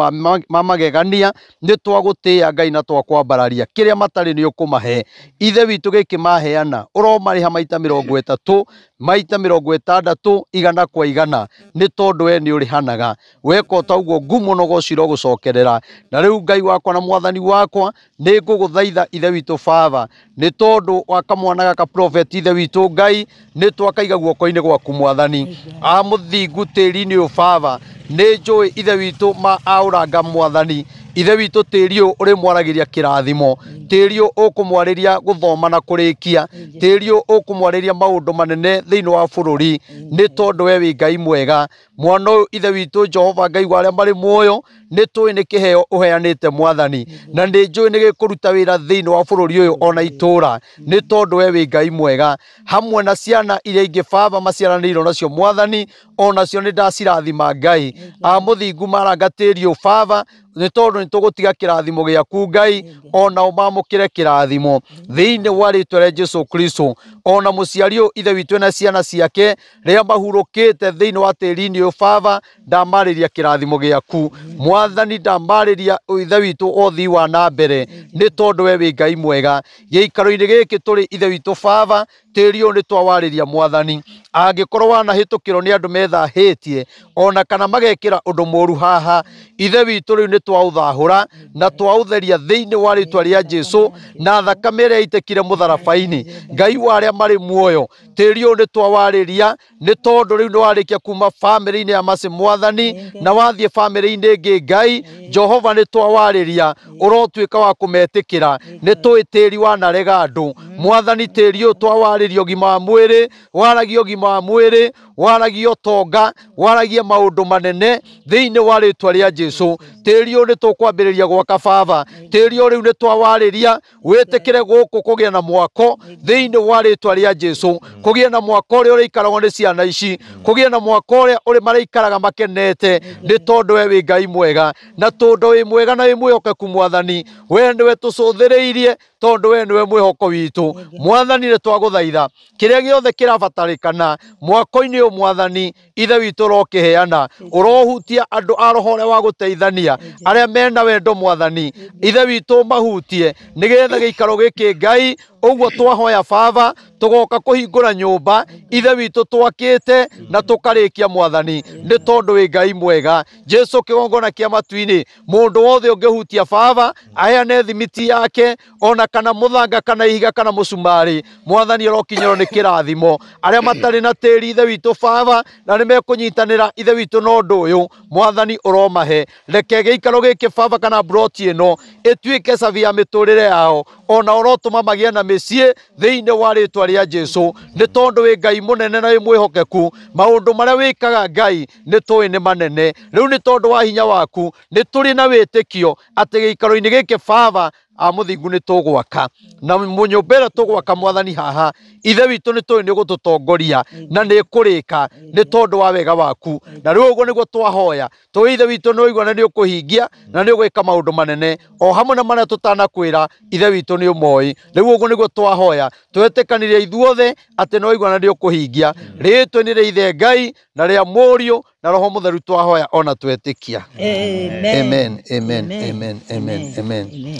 ma magegania, nĩ twagũtĩĩa Ngai na twakwambararia. Kĩrĩa matarĩ nĩ ũkũmahe. Ithe witũ gĩkĩ maheana ũromarĩha maita 30, maita 60, 100 kwa 100, nĩ tondũ we nĩ ũrĩhanaga. Weka o ta ũguo ngumo na ũgoci irogũcokerera. Na rĩu Ngai wakwa na mwathani wakwa nĩ ngũgũthaitha ithe witũ Baba, nĩ tondũ wa kamwana gaka prophet ithe witũ Ngai nĩ twakaiga guoko-inĩ gwaku mwathani. A mũthingu tĩri-inĩ ũyũ Baba, nĩ njũĩ ithe witũ ma aũranga mwathani. Ithe witũ tĩri ũyũ ũrĩmwaragĩria kĩrathimo, tĩri ũyũ ũkũmwarĩria gũthoma na kũrĩkia, tĩri ũyũ ũkũmwarĩria maũndũ manene thĩinĩ wa bũrũri, nĩ tondũ we wĩ Ngai mwega. Mwana ũyũ ithe witũ Jehova Ngai wa arĩa marĩ muoyo, nĩ tũĩ nĩ kĩheo ũheanĩte mwathani, na nĩ njũĩ nĩ gĩkũruta wĩra thĩinĩ wa bũrũri ũyũ ona itũũra, nĩ tondũ we wĩ Ngai mwega. Hamwe na ciana iria ingĩ Baba maciaranĩirwo nacio mwathani, onacio nĩ ndacirathima Ngai. A mũthingu maranga tĩri ũyũ Baba, nĩ tondũ nĩ tũgũtiga kĩrathimo gĩaku Ngai, onao mamũkĩre kĩrathimo thĩinĩ wa rĩtwa rĩa Jesu Kristo. Ona mũciari ũyũ ithe witũ na ciana ciake rĩrĩa mahurũkĩte thĩinĩ wa tĩri-inĩ ũyũ Baba, ndamarĩria kĩrathimo gĩaku mwathani, ndamarĩria ithe witũ ũthii wa na mbere, nĩ tondũ we wĩ Ngai mwega. Gĩikaro-inĩ gĩkĩ tũrĩ ithe witũ Baba, tĩri ũyũ nĩ twawarĩria mwathani. Angĩkorwo wanahĩtũkĩrwo nĩ andũ methahĩtie ona kana magekĩra ũndũ mũru haha, ithe witũ rĩu nĩ twaũthahũra na twaũtheria thĩinĩ wa rĩtwa rĩa Jesu na thakame ĩrĩa ĩitĩkire mũtharaba-inĩ. Ngai wa arĩa marĩ muoyo, tĩri ũyũ nĩ twawarĩria, nĩ tondũ rĩu nĩ warĩkia kuma bamĩrĩ-inĩ ya Mercy mwathani na wathiĩ bamĩrĩ-inĩ ĩngĩ Ngai Jehova nĩ twawarĩria, ũrotuĩka wa kũmetĩkĩra. Nĩ tũĩ tĩri wanarega andũ mwathani, tĩri ũyũ twawarĩria ũgima wa mwĩrĩ, waragia ũgima wa mwĩrĩ, waragie ũtonga, waragie maũndũ manene thĩinĩ wa rĩtwa rĩa Jesu. Tĩri ũyũ nĩ tũkwambĩrĩria gwaka baba, tĩri ũyũ rĩu nĩ twawarĩria, wĩtĩkĩre gũkũ kũgĩe na mwako thĩinĩ wa rĩtwa rĩa Jesu, kũgĩe na mwako ũrĩa ũrĩikaragwo nĩ ciana ici, kũgĩe na mwako ũrĩa ũrĩ marĩikaraga makenete, nĩ tondũ we wĩ Ngai mwega, na tondũ wĩ mwega na wĩ mwĩhokeku Mwathani, we nĩwe tũcũthĩrĩirie, tondũ we nĩwe mwĩhoko witũ. Mwathani nĩ twagũthaitha kĩrĩa gĩothe kĩrabatarĩkana mwako-inĩ ũyũ Mwathani, Ithe witũ ũrokĩheana, ũrohutia andũ a roho ũrĩa wa gũteithania, arĩa mena wendo Mwathani, Ithe witũ mahutie nĩgetha gĩikaro gĩkĩ Ngai ũguo twahoya baba, tũgoka kũhingũra nyũmba Ithe witũ twakĩte na tũkarĩkia Mwathani, nĩ tondũ wĩ Ngai mwega. Jesu kĩgongona kĩa matu-inĩ, mũndũ wothe ũngĩhutia baba aheane thimiti yake, ona kana mũthanga kana ihiga kana mũcumarĩ, Mwathani ũrokinyĩrwo nĩ kĩrathimo. Arĩa matarĩ na tĩri Ithe witũ baba, na nĩ mekũnyitanĩra Ithe witũ na ũndũ ũyũ, Mwathani ũromahe. Reke gĩikaro gĩkĩ baba kana mburoti ĩno ĩtuĩke cabi ya mĩtũrĩre yao, ona ũrotũma magĩe na mĩciĩ thĩinĩ wa rĩtwa rĩa Jesu, nĩ tondũ wĩ Ngai mũnene na wĩ mwĩhokeku. Maũndũ marĩa wĩkaga Ngai nĩ tũĩ nĩ manene. Rĩu nĩ tondũ wa hinya waku nĩ tũrĩ na wĩtĩkio atĩ gĩikaro-inĩ gĩkĩ baba a mũthingu nĩ tũgwaka, na nyũmba ĩrĩa tũgwaka Mwathani haha Ithe witũ nĩ tũĩ nĩ ũgũtũtongoria na nĩ ĩkũrĩka nĩ tondũ wa wega waku. Na rĩu ũguo nĩguo twahoya, tũĩ Ithe witũ nĩ ũigua na nĩ ũkũhingia na nĩ ũgwĩka maũndũ manene o hamwe na marĩa tũtanakwĩra Ithe witũ nĩ ũmoĩ. Rĩu ũguo nĩguo twahoya, twetĩkanĩria ithuothe atĩ nĩ waigua na nĩ ũkũhingia. Rĩĩtwa-inĩ rĩa Ithe Ngai na rĩa Mũriũ na Roho Mũtheru twahoya ona twetĩkia. Amen, amen, amen, amen, amen.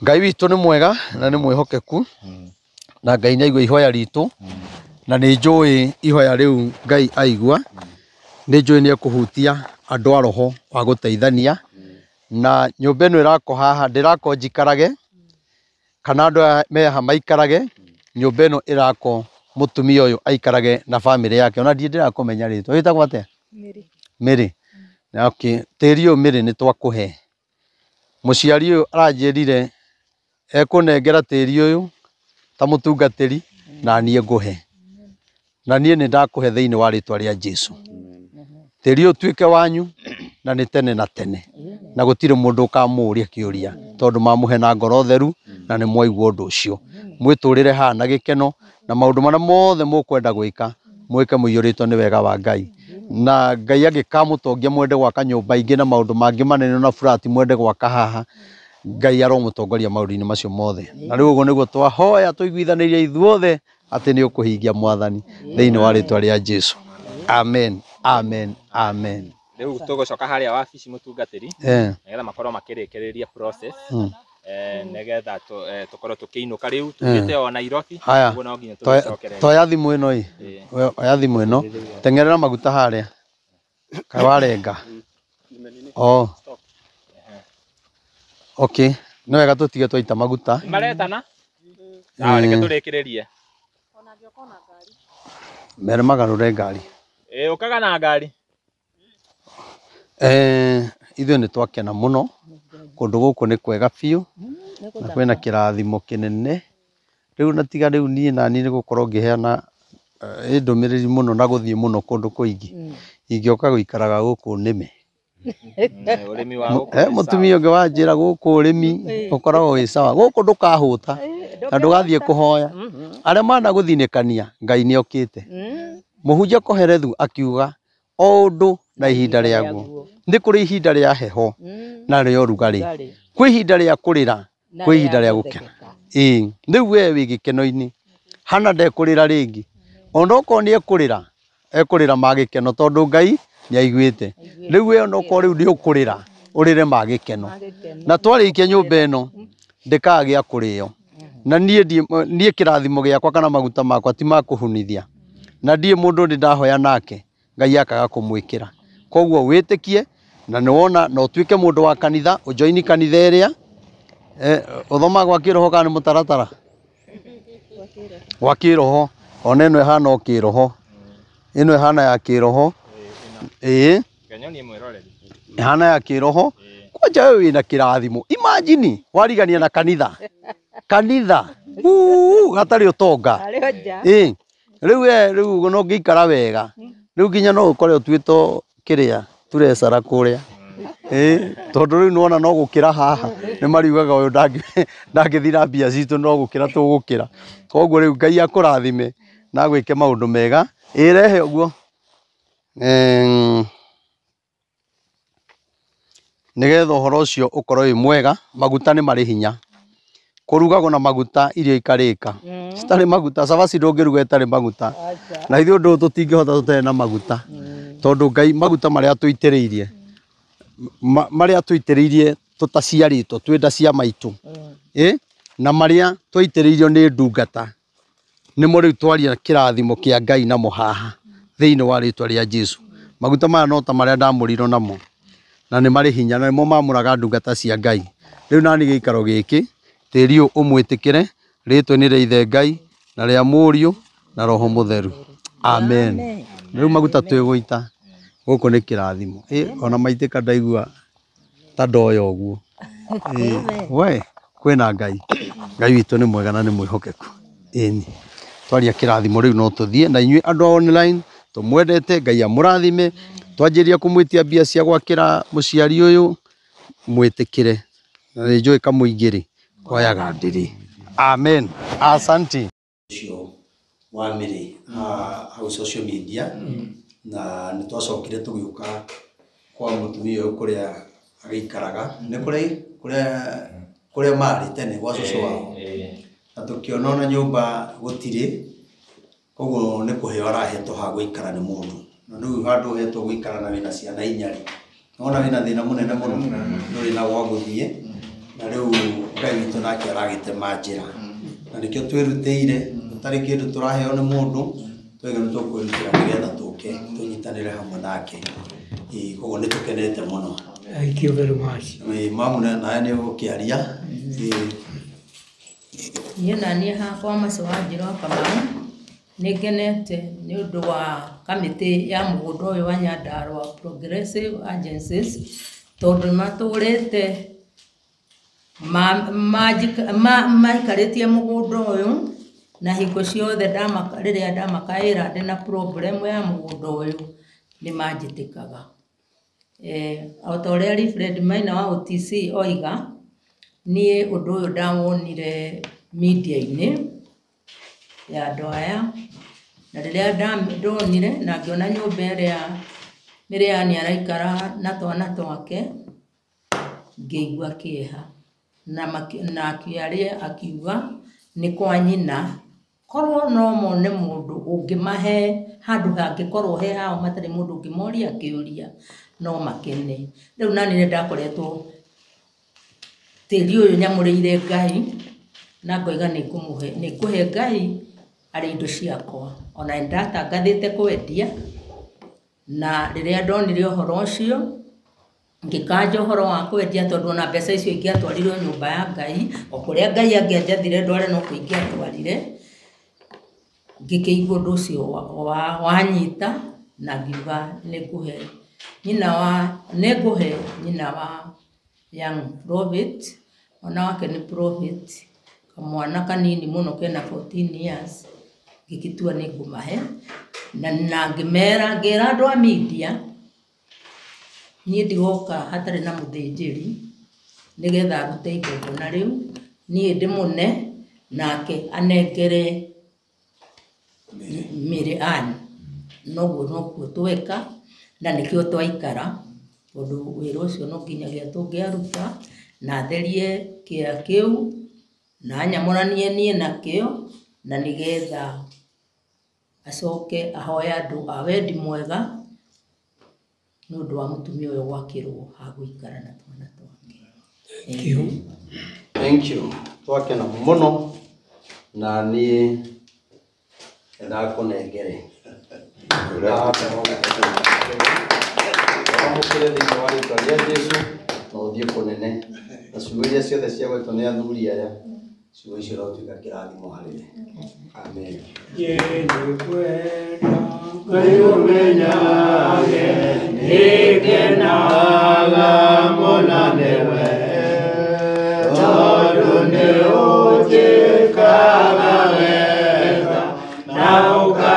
Ngai witũ nĩ mwega na nĩ mwĩhokeku, na Ngai nĩ aigua ihoya ritũ, na nĩ njũĩ ihoya rĩu Ngai aigua, nĩ njũĩ nĩ ekũhutia andũ a roho wa gũteithania. Na nyũmba ĩno ĩrakwo haha ndĩrakwo njikarage kana andũ aya me haha maikarage, nyũmba ĩno ĩrakwo mũtumia ũyũ aikarage na bamĩrĩ yake. Ona ndirĩ ndĩrakũmenya rĩtwa, wĩtagwo atĩa? Mary. Okay, tĩri ũyũ Mary nĩ twakũhe. Mũciari ũyũ aranjĩrire ekũnengera tĩri ũyũ ta mũtungatĩri na niĩ ngũhe, na niĩ nĩ ndakũhe thĩinĩ wa rĩtwa rĩa Jesu. Tĩri ũyũ ũtuĩke wanyu na nĩ tene na tene, na gũtirĩ mũndũ ũkamũũria kĩũria, tondũ mamũhe na ngoro theru na nĩ mwaigua ũndũ ũcio. Mwĩtũrĩre haha na gĩkeno, na maũndũ marĩa mothe mũkwenda gwĩka mwĩke mũiyũrĩtwo nĩ wega wa Ngai. Na Ngai angĩkamũtongia mwende gwaka nyũmba ingĩ na maũndũ mangĩ manene na burati mwende gwaka haha, Ngai aromũtongoria maũndũ-inĩ macio mothe. Na rĩu ũguo nĩguo twahoya tũiguithanĩirie ithuothe atĩ nĩ ũkũhingia Mwathani thĩinĩ wa rĩtwa rĩa Jesu. Amen, amen, amen. Rĩu tũgũcoka harĩa wabici mũtungatĩri nĩgetha makorwo makĩrĩkĩrĩria process, nĩgetha tũkorwo tũkĩinũka rĩu tumĩte o Nairobi, ũguo no nginya tũgĩcokerere. Toya thimũ ĩno ĩ, oya thimũ ĩno, teng'erera maguta harĩa kaĩ warenga. Oh. Okay, nĩ wega tũtige twaita maguta. Maretana? Sawa, reke tũrĩkĩrĩrie. Mere magarũre ngari. Ũkaga na ngari. Ithuĩ nĩ twakena mũno, kũndũ gũkũ nĩ kwega biũ na kwĩna kĩrathimo kĩnene. Rĩu na tiga rĩu niĩ na niĩ nĩ gũkorwo ngĩheana ndũmĩrĩri mũno na gũthiĩ mũno kũndũ kũingĩ, ingĩoka gũikaraga gũkũ nĩme. Ũrĩmi wa gũkũ nĩ Mũtumia ũngĩ wanjĩra gũkũ ũrĩmi ũkoragwo wĩ sawa, gũkũ ndũkahũta na ndũgathiĩ kũhoya. Arĩa managũthinĩkania Ngai nĩ okĩte. Mũhunjia Koherethu akiuga o ũndũ na ihinda rĩaguo. Nĩ kũrĩ ihinda rĩa heho na rĩa ũrugarĩ, kwĩ ihinda rĩa kũrĩra, kwĩ ihinda rĩa gũkena. Ĩĩ, rĩu we wĩ gĩkeno-inĩ. Hana ndekũrĩra rĩngĩ, ona okorwo nĩ ekũrĩra, ekũrĩra ma gĩkeno tondũ Ngai nĩ aiguĩte. Rĩu we ona okorwo rĩu nĩ ũkũrĩra, ũrĩre ma gĩkeno. Na twarĩkia nyũmba ĩno ndĩkagĩa kũrĩo. Na niĩ niĩ kĩrathimo gĩakwa kana maguta makwa ti ma kũhunithia, na ndirĩ mũndũ ndĩ ndahoya nake Ngai akaga kũmwĩkĩra. Koguo wĩtĩkie na nĩ wona na ũtuĩke mũndũ wa kanitha, ũjoini kanitha ĩrĩa ũthomaga gwa kĩroho kana nĩ mũtaratara gwa kĩroho. Ona ĩno ĩhana o kĩroho, ĩno ĩhana ya kĩroho, ĩĩ ĩhana ya kĩroho. Kwanja wewe wĩna kĩrathimo, imagine warigania na kanitha, kanitha gatarĩ ũtonga. Ĩĩ Rĩu we rĩu no ngĩikara wega. Rĩu nginya no ũkore ũtuĩtwo kĩrĩa turecara kũrĩa. Tondũ rĩu nĩwona no gũkĩra haha nĩ mariugaga ũyũ ndangĩthiĩ na mbia citũ no gũkĩra tũgũkĩra. Koguo rĩu Ngai akũrathime na agwĩke maũndũ mega. Ĩrehe ũguo. Nĩgetha ũhoro ũcio ũkorwo wĩ mwega, maguta nĩ marĩ hinya. Kũrugagwo na maguta irio ikarĩka. Citarĩ maguta, cabaci ndũngĩruga ĩtarĩ maguta. Na ithuĩ ũndũ ũyũ tũtingĩhota tũtarĩ na maguta. Tondũ Ngai maguta marĩa atũitĩrĩirie, marĩa atũitĩrĩirie tũtaciarĩtwo twĩ nda cia maitũ. Na marĩa twaitĩrĩirio nĩ ndungata. Nĩmo rĩu twaria kĩrathimo kĩa Ngai namo haha thĩinĩ wa rĩtwa rĩa Jesũ. Maguta maya no ta marĩa ndamũrirwo namo. Na nĩ marĩ hinya na nĩmo mamũraga ndungata cia Ngai. Rĩu nani gĩikaro gĩkĩ tĩri ũyũ ũmwĩtĩkĩre rĩtwa-inĩ rĩa Ithe Ngai na rĩa Mũriũ na Roho Mũtheru. Amen. Rĩu maguta twĩgũita gũkũ nĩ kĩrathimo. Ona maitĩka ndaigua ta ndoya ũguo. We kwĩna Ngai. Ngai witũ nĩ mwega na nĩ mwĩhokeku. Ĩni. Twaria kĩrathimo rĩu no tũthiĩ na inyuĩ andũ a online tũmwendete Ngai amũrathime. Twanjĩrĩria kũmwĩtia mbia cia gwakĩra mũciari ũyũ mwĩtĩkĩre. Na nĩ njũĩ kamũingĩ rĩ koyaga ndĩrĩ. Amen. Asante. Ũcio wa Mĩrĩ hau social media na nĩ twacokire tũgĩũka kwa mũtumia ũyũ kũrĩa agĩikaraga nĩ kũrĩa marĩ tene gwa cũcũ wao na tũkĩona ona nyũmba gũtirĩ koguo nĩ kũheo arahetwo ha gũikara nĩ mũndũ na rĩu handũ ũhetwo gũikara na wĩna ciana inya rĩ nĩwona wĩna thĩna mũnene mũno ndũrĩ na gwa gũthiĩ na rĩu Ngai witũ nake aragĩtema njĩra na nĩkĩo twĩrutĩire tũtarĩ kĩndũ tũraheo nĩ mũndũ twaiga nĩ tũkwĩrutĩra nĩgetha tũke tũnyitanĩre hamwe nake. Koguo nĩ tũkenete mũno. Thank you very much. Mamu nawe nĩ ũgũkĩaria. Niĩ naniĩ hakwa Mercy Wanjirũ wa Kamau nĩ ngenete nĩ ũndũ wa kamĩtĩ ya mũgũnda ũyũ wa Nyandarua Progressive Agencies tondũ nĩ matũrĩte maikarĩtie mũgũnda ũyũ na hingo ciothe rĩrĩa ndamakaĩra ndĩna problem ya mũgũnda ũyũ nĩ manjĩtĩkaga. O ta ũrĩa Wilfred Maina wa OTC oiga, niĩ ũndũ ũyũ ndawonire media-inĩ ya andũ aya na rĩrĩa ndonire na ngĩona nyũmba ĩrĩa Mĩrĩani araikara na twana twake ngĩigua kĩeha na akĩaria akiuga nĩ kwa nyina korwo no mone mũndũ ũngĩmahe handũ hangĩkorwo he hao matarĩ mũndũ ũngĩmoria kĩũria no makene. Rĩu nani nĩ ndakoretwo tĩri ũyũ nyamũrĩire Ngai na ngoiga nĩ ngũhe Ngai arĩ indo ciakwa ona nĩ ndatangathĩte kwendia na rĩrĩa ndonire ũhoro ũcio ngĩkanja ũhoro wa kwendia tondũ ona mbeca icio ingĩatwarirwo nyũmba ya Ngai o kũrĩa Ngai angĩanjathire ndware no kuo ingĩatwarire. Ngĩkĩigua ũndũ ũcio wanyita na ngiuga nĩngũhe nyina wa young prophet mwana wake nĩ prophet kamwana kanini mũno kena 14 years ngĩgĩtua nĩ ngũmahe na ngĩmera ngĩra andũ a media niĩ ndigoka hatarĩ na mũthĩnjĩri nĩgetha arute igongona rĩu niĩ ndĩmũne nake anengere Mĩrĩ Ann. Noguo nokuo tweka na nĩkĩo twaikara tondũ wĩra ũcio no nginyagia tũngĩaruta na atherie kĩea kĩu na anyamũranie niĩ nakĩo na nĩgetha acoke ahoe andũ a wendi mwega nĩ ũndũ wa mũtumia ũyũ gwakĩrwo ha gũikara na twana twake. Thank you. Thank you. Twakena mũno na niĩ ndakũnengere. Wamũkĩre thĩinĩ wa rĩtwa rĩa Jesũ na ũthiĩ kũnene na ciugo iria ciothe ciagwetwo nĩ athuri aya ciugo icio irotuĩka kĩrathimo harĩ we. Amen. Ngai ũmenyage nĩngenaga mũno nĩwe tondũ nĩ ũnjĩkaga wega na ũka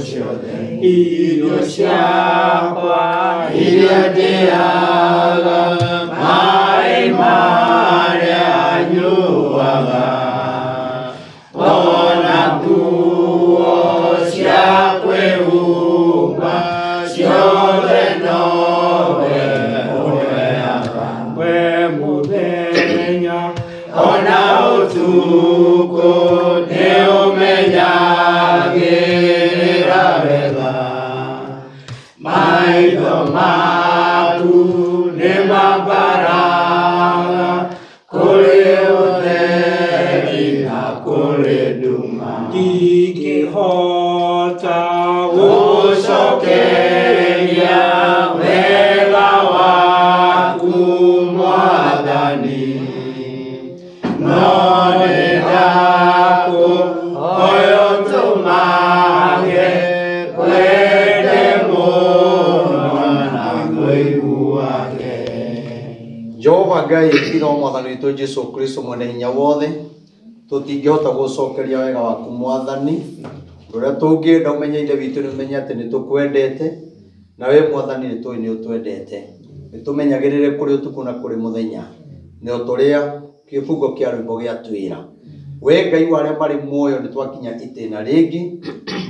ciothe irio ciakwa iria ndĩaga maĩ marĩa nyuaga ona nguo cia kwĩhumba ciothe nowe ũheaga we mũthenya ona ũtukũ nĩũmenyagĩrĩra wega maitho maku nĩmambaraga kũrĩ ũtheri na kũrĩ nduma ndingĩhota gũcokeria wega waku Mwathani no nĩndakũhoya ũtũmage ngwende mũno na ngũiguage. Jehova Ngai ithe wa Mwathani witũ Jesu Kristo mwene hinya wothe tũtingĩhota gũcokeria wega waku Mwathani ũrĩa tũngĩenda ũmenye ithe witũ nĩ ũmenye atĩ nĩ tũkwendete na we Mwathani nĩ tũĩ nĩ ũtwendete nĩ tũmenyagĩrĩre kũrĩ ũtukũ na kũrĩ mũthenya nĩ o tũrĩa kĩbungo kĩa rwĩmbo gĩatwĩra we Ngai wa arĩa marĩ muoyo nĩ twakinya itĩna rĩngĩ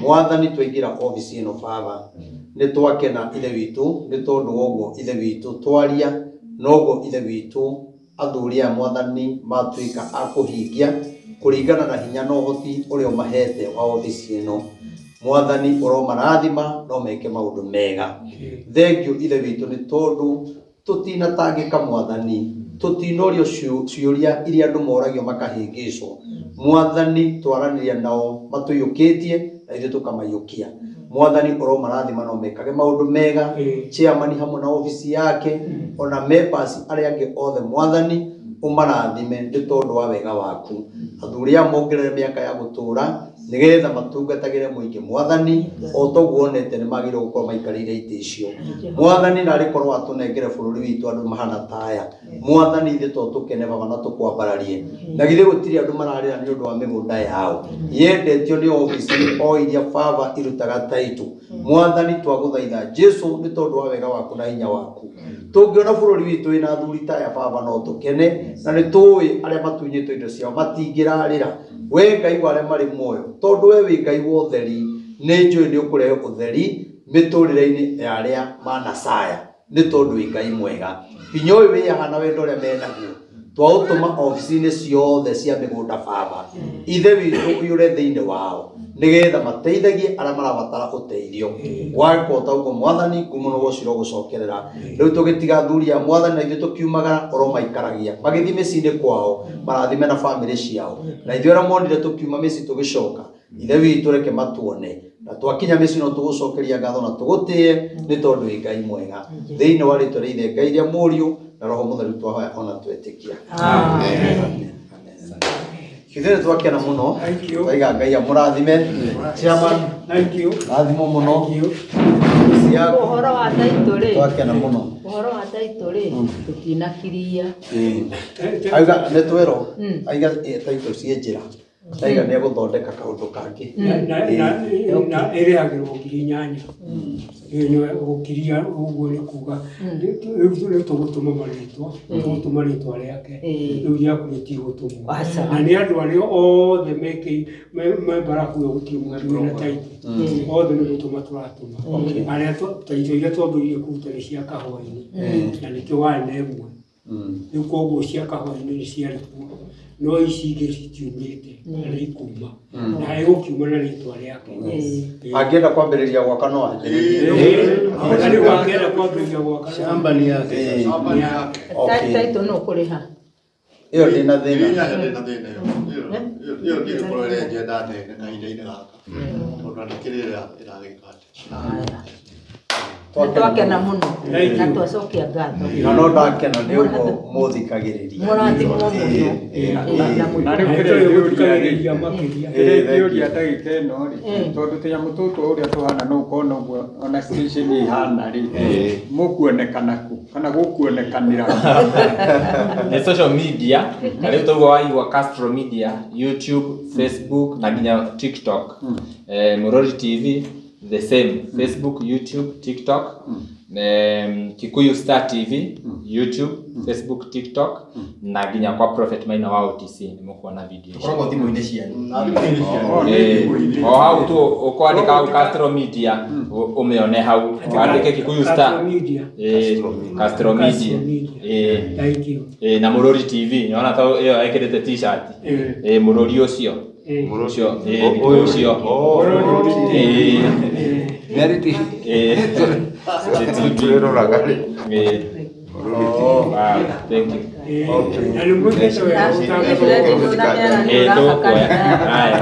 Mwathani twaingĩra obici ĩno Baba nĩ twakena ithe witũ nĩ tondũ wa ũguo ithe witũ twaria noguo ithe witũ athuri aya Mwathani matuĩka a kũhingia kũringana na hinya na ũhoti ũrĩa ũmahete wa obici ĩno Mwathani ũromarathima no meke maũndũ mega thengio ithe witũ nĩ tondũ tũtinatangĩka Mwathani tũtinorio ciũria iria andũ moragio makahĩngĩcwo Mwathani twaranĩria nao matũiyũkĩtie na ithuĩ tũkamaiyũkia Mwathani ũromarathima no mekage maũndũ mega chairman hamwe na obici yake ona members arĩa angĩ othe Mwathani ũmarathime nĩ tondũ wa wega waku athuri aya mongerere mĩaka ya gũtũũra nĩgetha matungatagĩre mũingĩ Mwathani o toguo wonete nĩ magĩrĩirwo gũkorwo maikarĩire itĩ icio Mwathani narĩ korwo atũnengere bũrũri witũ andũ mahana ta aya Mwathani ithuĩ to tũkene Baba na tũkwambararie na githĩ gũtirĩ andũ mararĩra nĩ ũndũ wa mĩgũnda yao yendetio nĩ obici o iria Baba irutaga taitũ Mwathani twagũthaitha Jesu nĩ tondũ wa wega waku na hinya waku tũngĩona bũrũri witũ wĩna athuri ta aya Baba no tũkene na nĩ tũĩ arĩa matunyĩtwo indo ciao matingĩrarĩra we Ngai wa arĩa marĩ muoyo tondũ we wĩ Ngai wa ũtheri nĩ njũĩ nĩ ũkũrehe ũtheri mĩtũrĩre-inĩ ya arĩa manacaya nĩ tondũ wĩ Ngai mwega hinya ũyũ wĩ haha na wendo ũrĩa menaguo twaũtũma obici-inĩ ciothe cia mĩgũnda Baba ithe witũ ũiyũre thĩinĩ wao nĩgetha mateithagie arĩa marabatara ũteithio gwaka o ta ũguo Mwathani ngumo na ũgoci ũrogũcokerera rĩu tũgĩtiga athuri a Mwathani na ithuĩ tũkiumagara ũromaikaragia magĩthiĩ mĩciĩ-inĩ kwao marathime na bamĩrĩ ciao na ithuĩ arĩa monire tũkiuma mĩciĩ tũgĩcoka ithe witũ reke matuone na twakinya mĩciĩ no tũgũcokeria ngatho na tũgũtĩe nĩ tondũ wĩ Ngai mwega thĩinĩ wa rĩtwa rĩa Ithe Ngai rĩa Mũriũ na Roho Mũtheru twahoya ona twetĩkia amen. Ithuĩ nĩ twakena mũno twaiga Ngai amũrathime chairman thank you rathimo mũno ũhoro wa taitũ rĩ twakena mũno ũhoro wa taitũ rĩ tũtinakiria auga nĩ twerwo aiga taitũ ciĩ njĩra taiga nĩ egũthondeka kaũndũ kangĩ na ĩrĩhagĩrwo 8,000 gũkiria ũguo nĩ kuga rĩu tũgũtũma marĩtwa tũgũtũma rĩtwa rĩake rĩu rĩaku rĩtigũtũmwo na nĩ andũ arĩa othe me mbarabu ĩyo gũtirĩ mũndũ wĩna taitũ othe nĩ gũtũma tũratũma arĩa taitũ iria twambĩrĩirie kũruta nĩ cia kahũa-inĩ na nĩkĩo warĩ na ĩmwe rĩu koguo cia kahũa-inĩ nĩ ciarĩ kuo no ici ingĩ citiumĩte na nĩ ikuma na ĩgũkiuma na rĩtwa rĩake angĩenda kwambĩrĩria gwaka no anjĩrĩrie ona rĩu angĩenda kwambĩrĩria gwaka shamba ni yake taitũ no ũkũrĩha ĩyo ndĩna thĩna ĩyo ndĩgũkorwo ĩrĩ agenda nene kahinda-inĩ gaka tondũ nĩ kĩrĩa ĩragĩka atĩ twakena mũno na twacokia ngatho na no ndakena nĩ ũguo mũthikagĩrĩria mũrathimwo mũno na rĩu kĩrĩa makĩria kĩrĩa ingĩũria ndagĩka ĩno rĩ tondũ tũnyamũ tũtũ ũrĩa tũhana no ũkona ũguo ona station ihana rĩ mũkuonekana kũ kana gũkuonekanĩra nĩ social media na rĩu toguo waigua Castro Media, YouTube, Facebook na nginya TikTok, Murori TV The same, Facebook, YouTube, TikTok, Kikuyu Star TV, YouTube, Facebook, TikTok, na nginya kwa Prophet Maina wa OTC nĩ mũkuona video icio. Tũkoragwo thimũ-inĩ cianyu. O hau tu ũkwandĩka hau Castro Media, ũmĩone hau, wandĩke Kikuyu Star. Castro Media. Castro Media. Thank you. Na Mũrũri TV, nĩwona ta ĩyo ekĩrĩte t-shirt. Mũrũri ũcio. Ũcio, ũcio. Tũrĩroraga rĩ. Wow, thank you. Na nĩ mwĩkĩte wega gũtangatha. Tũkuoya. Haya.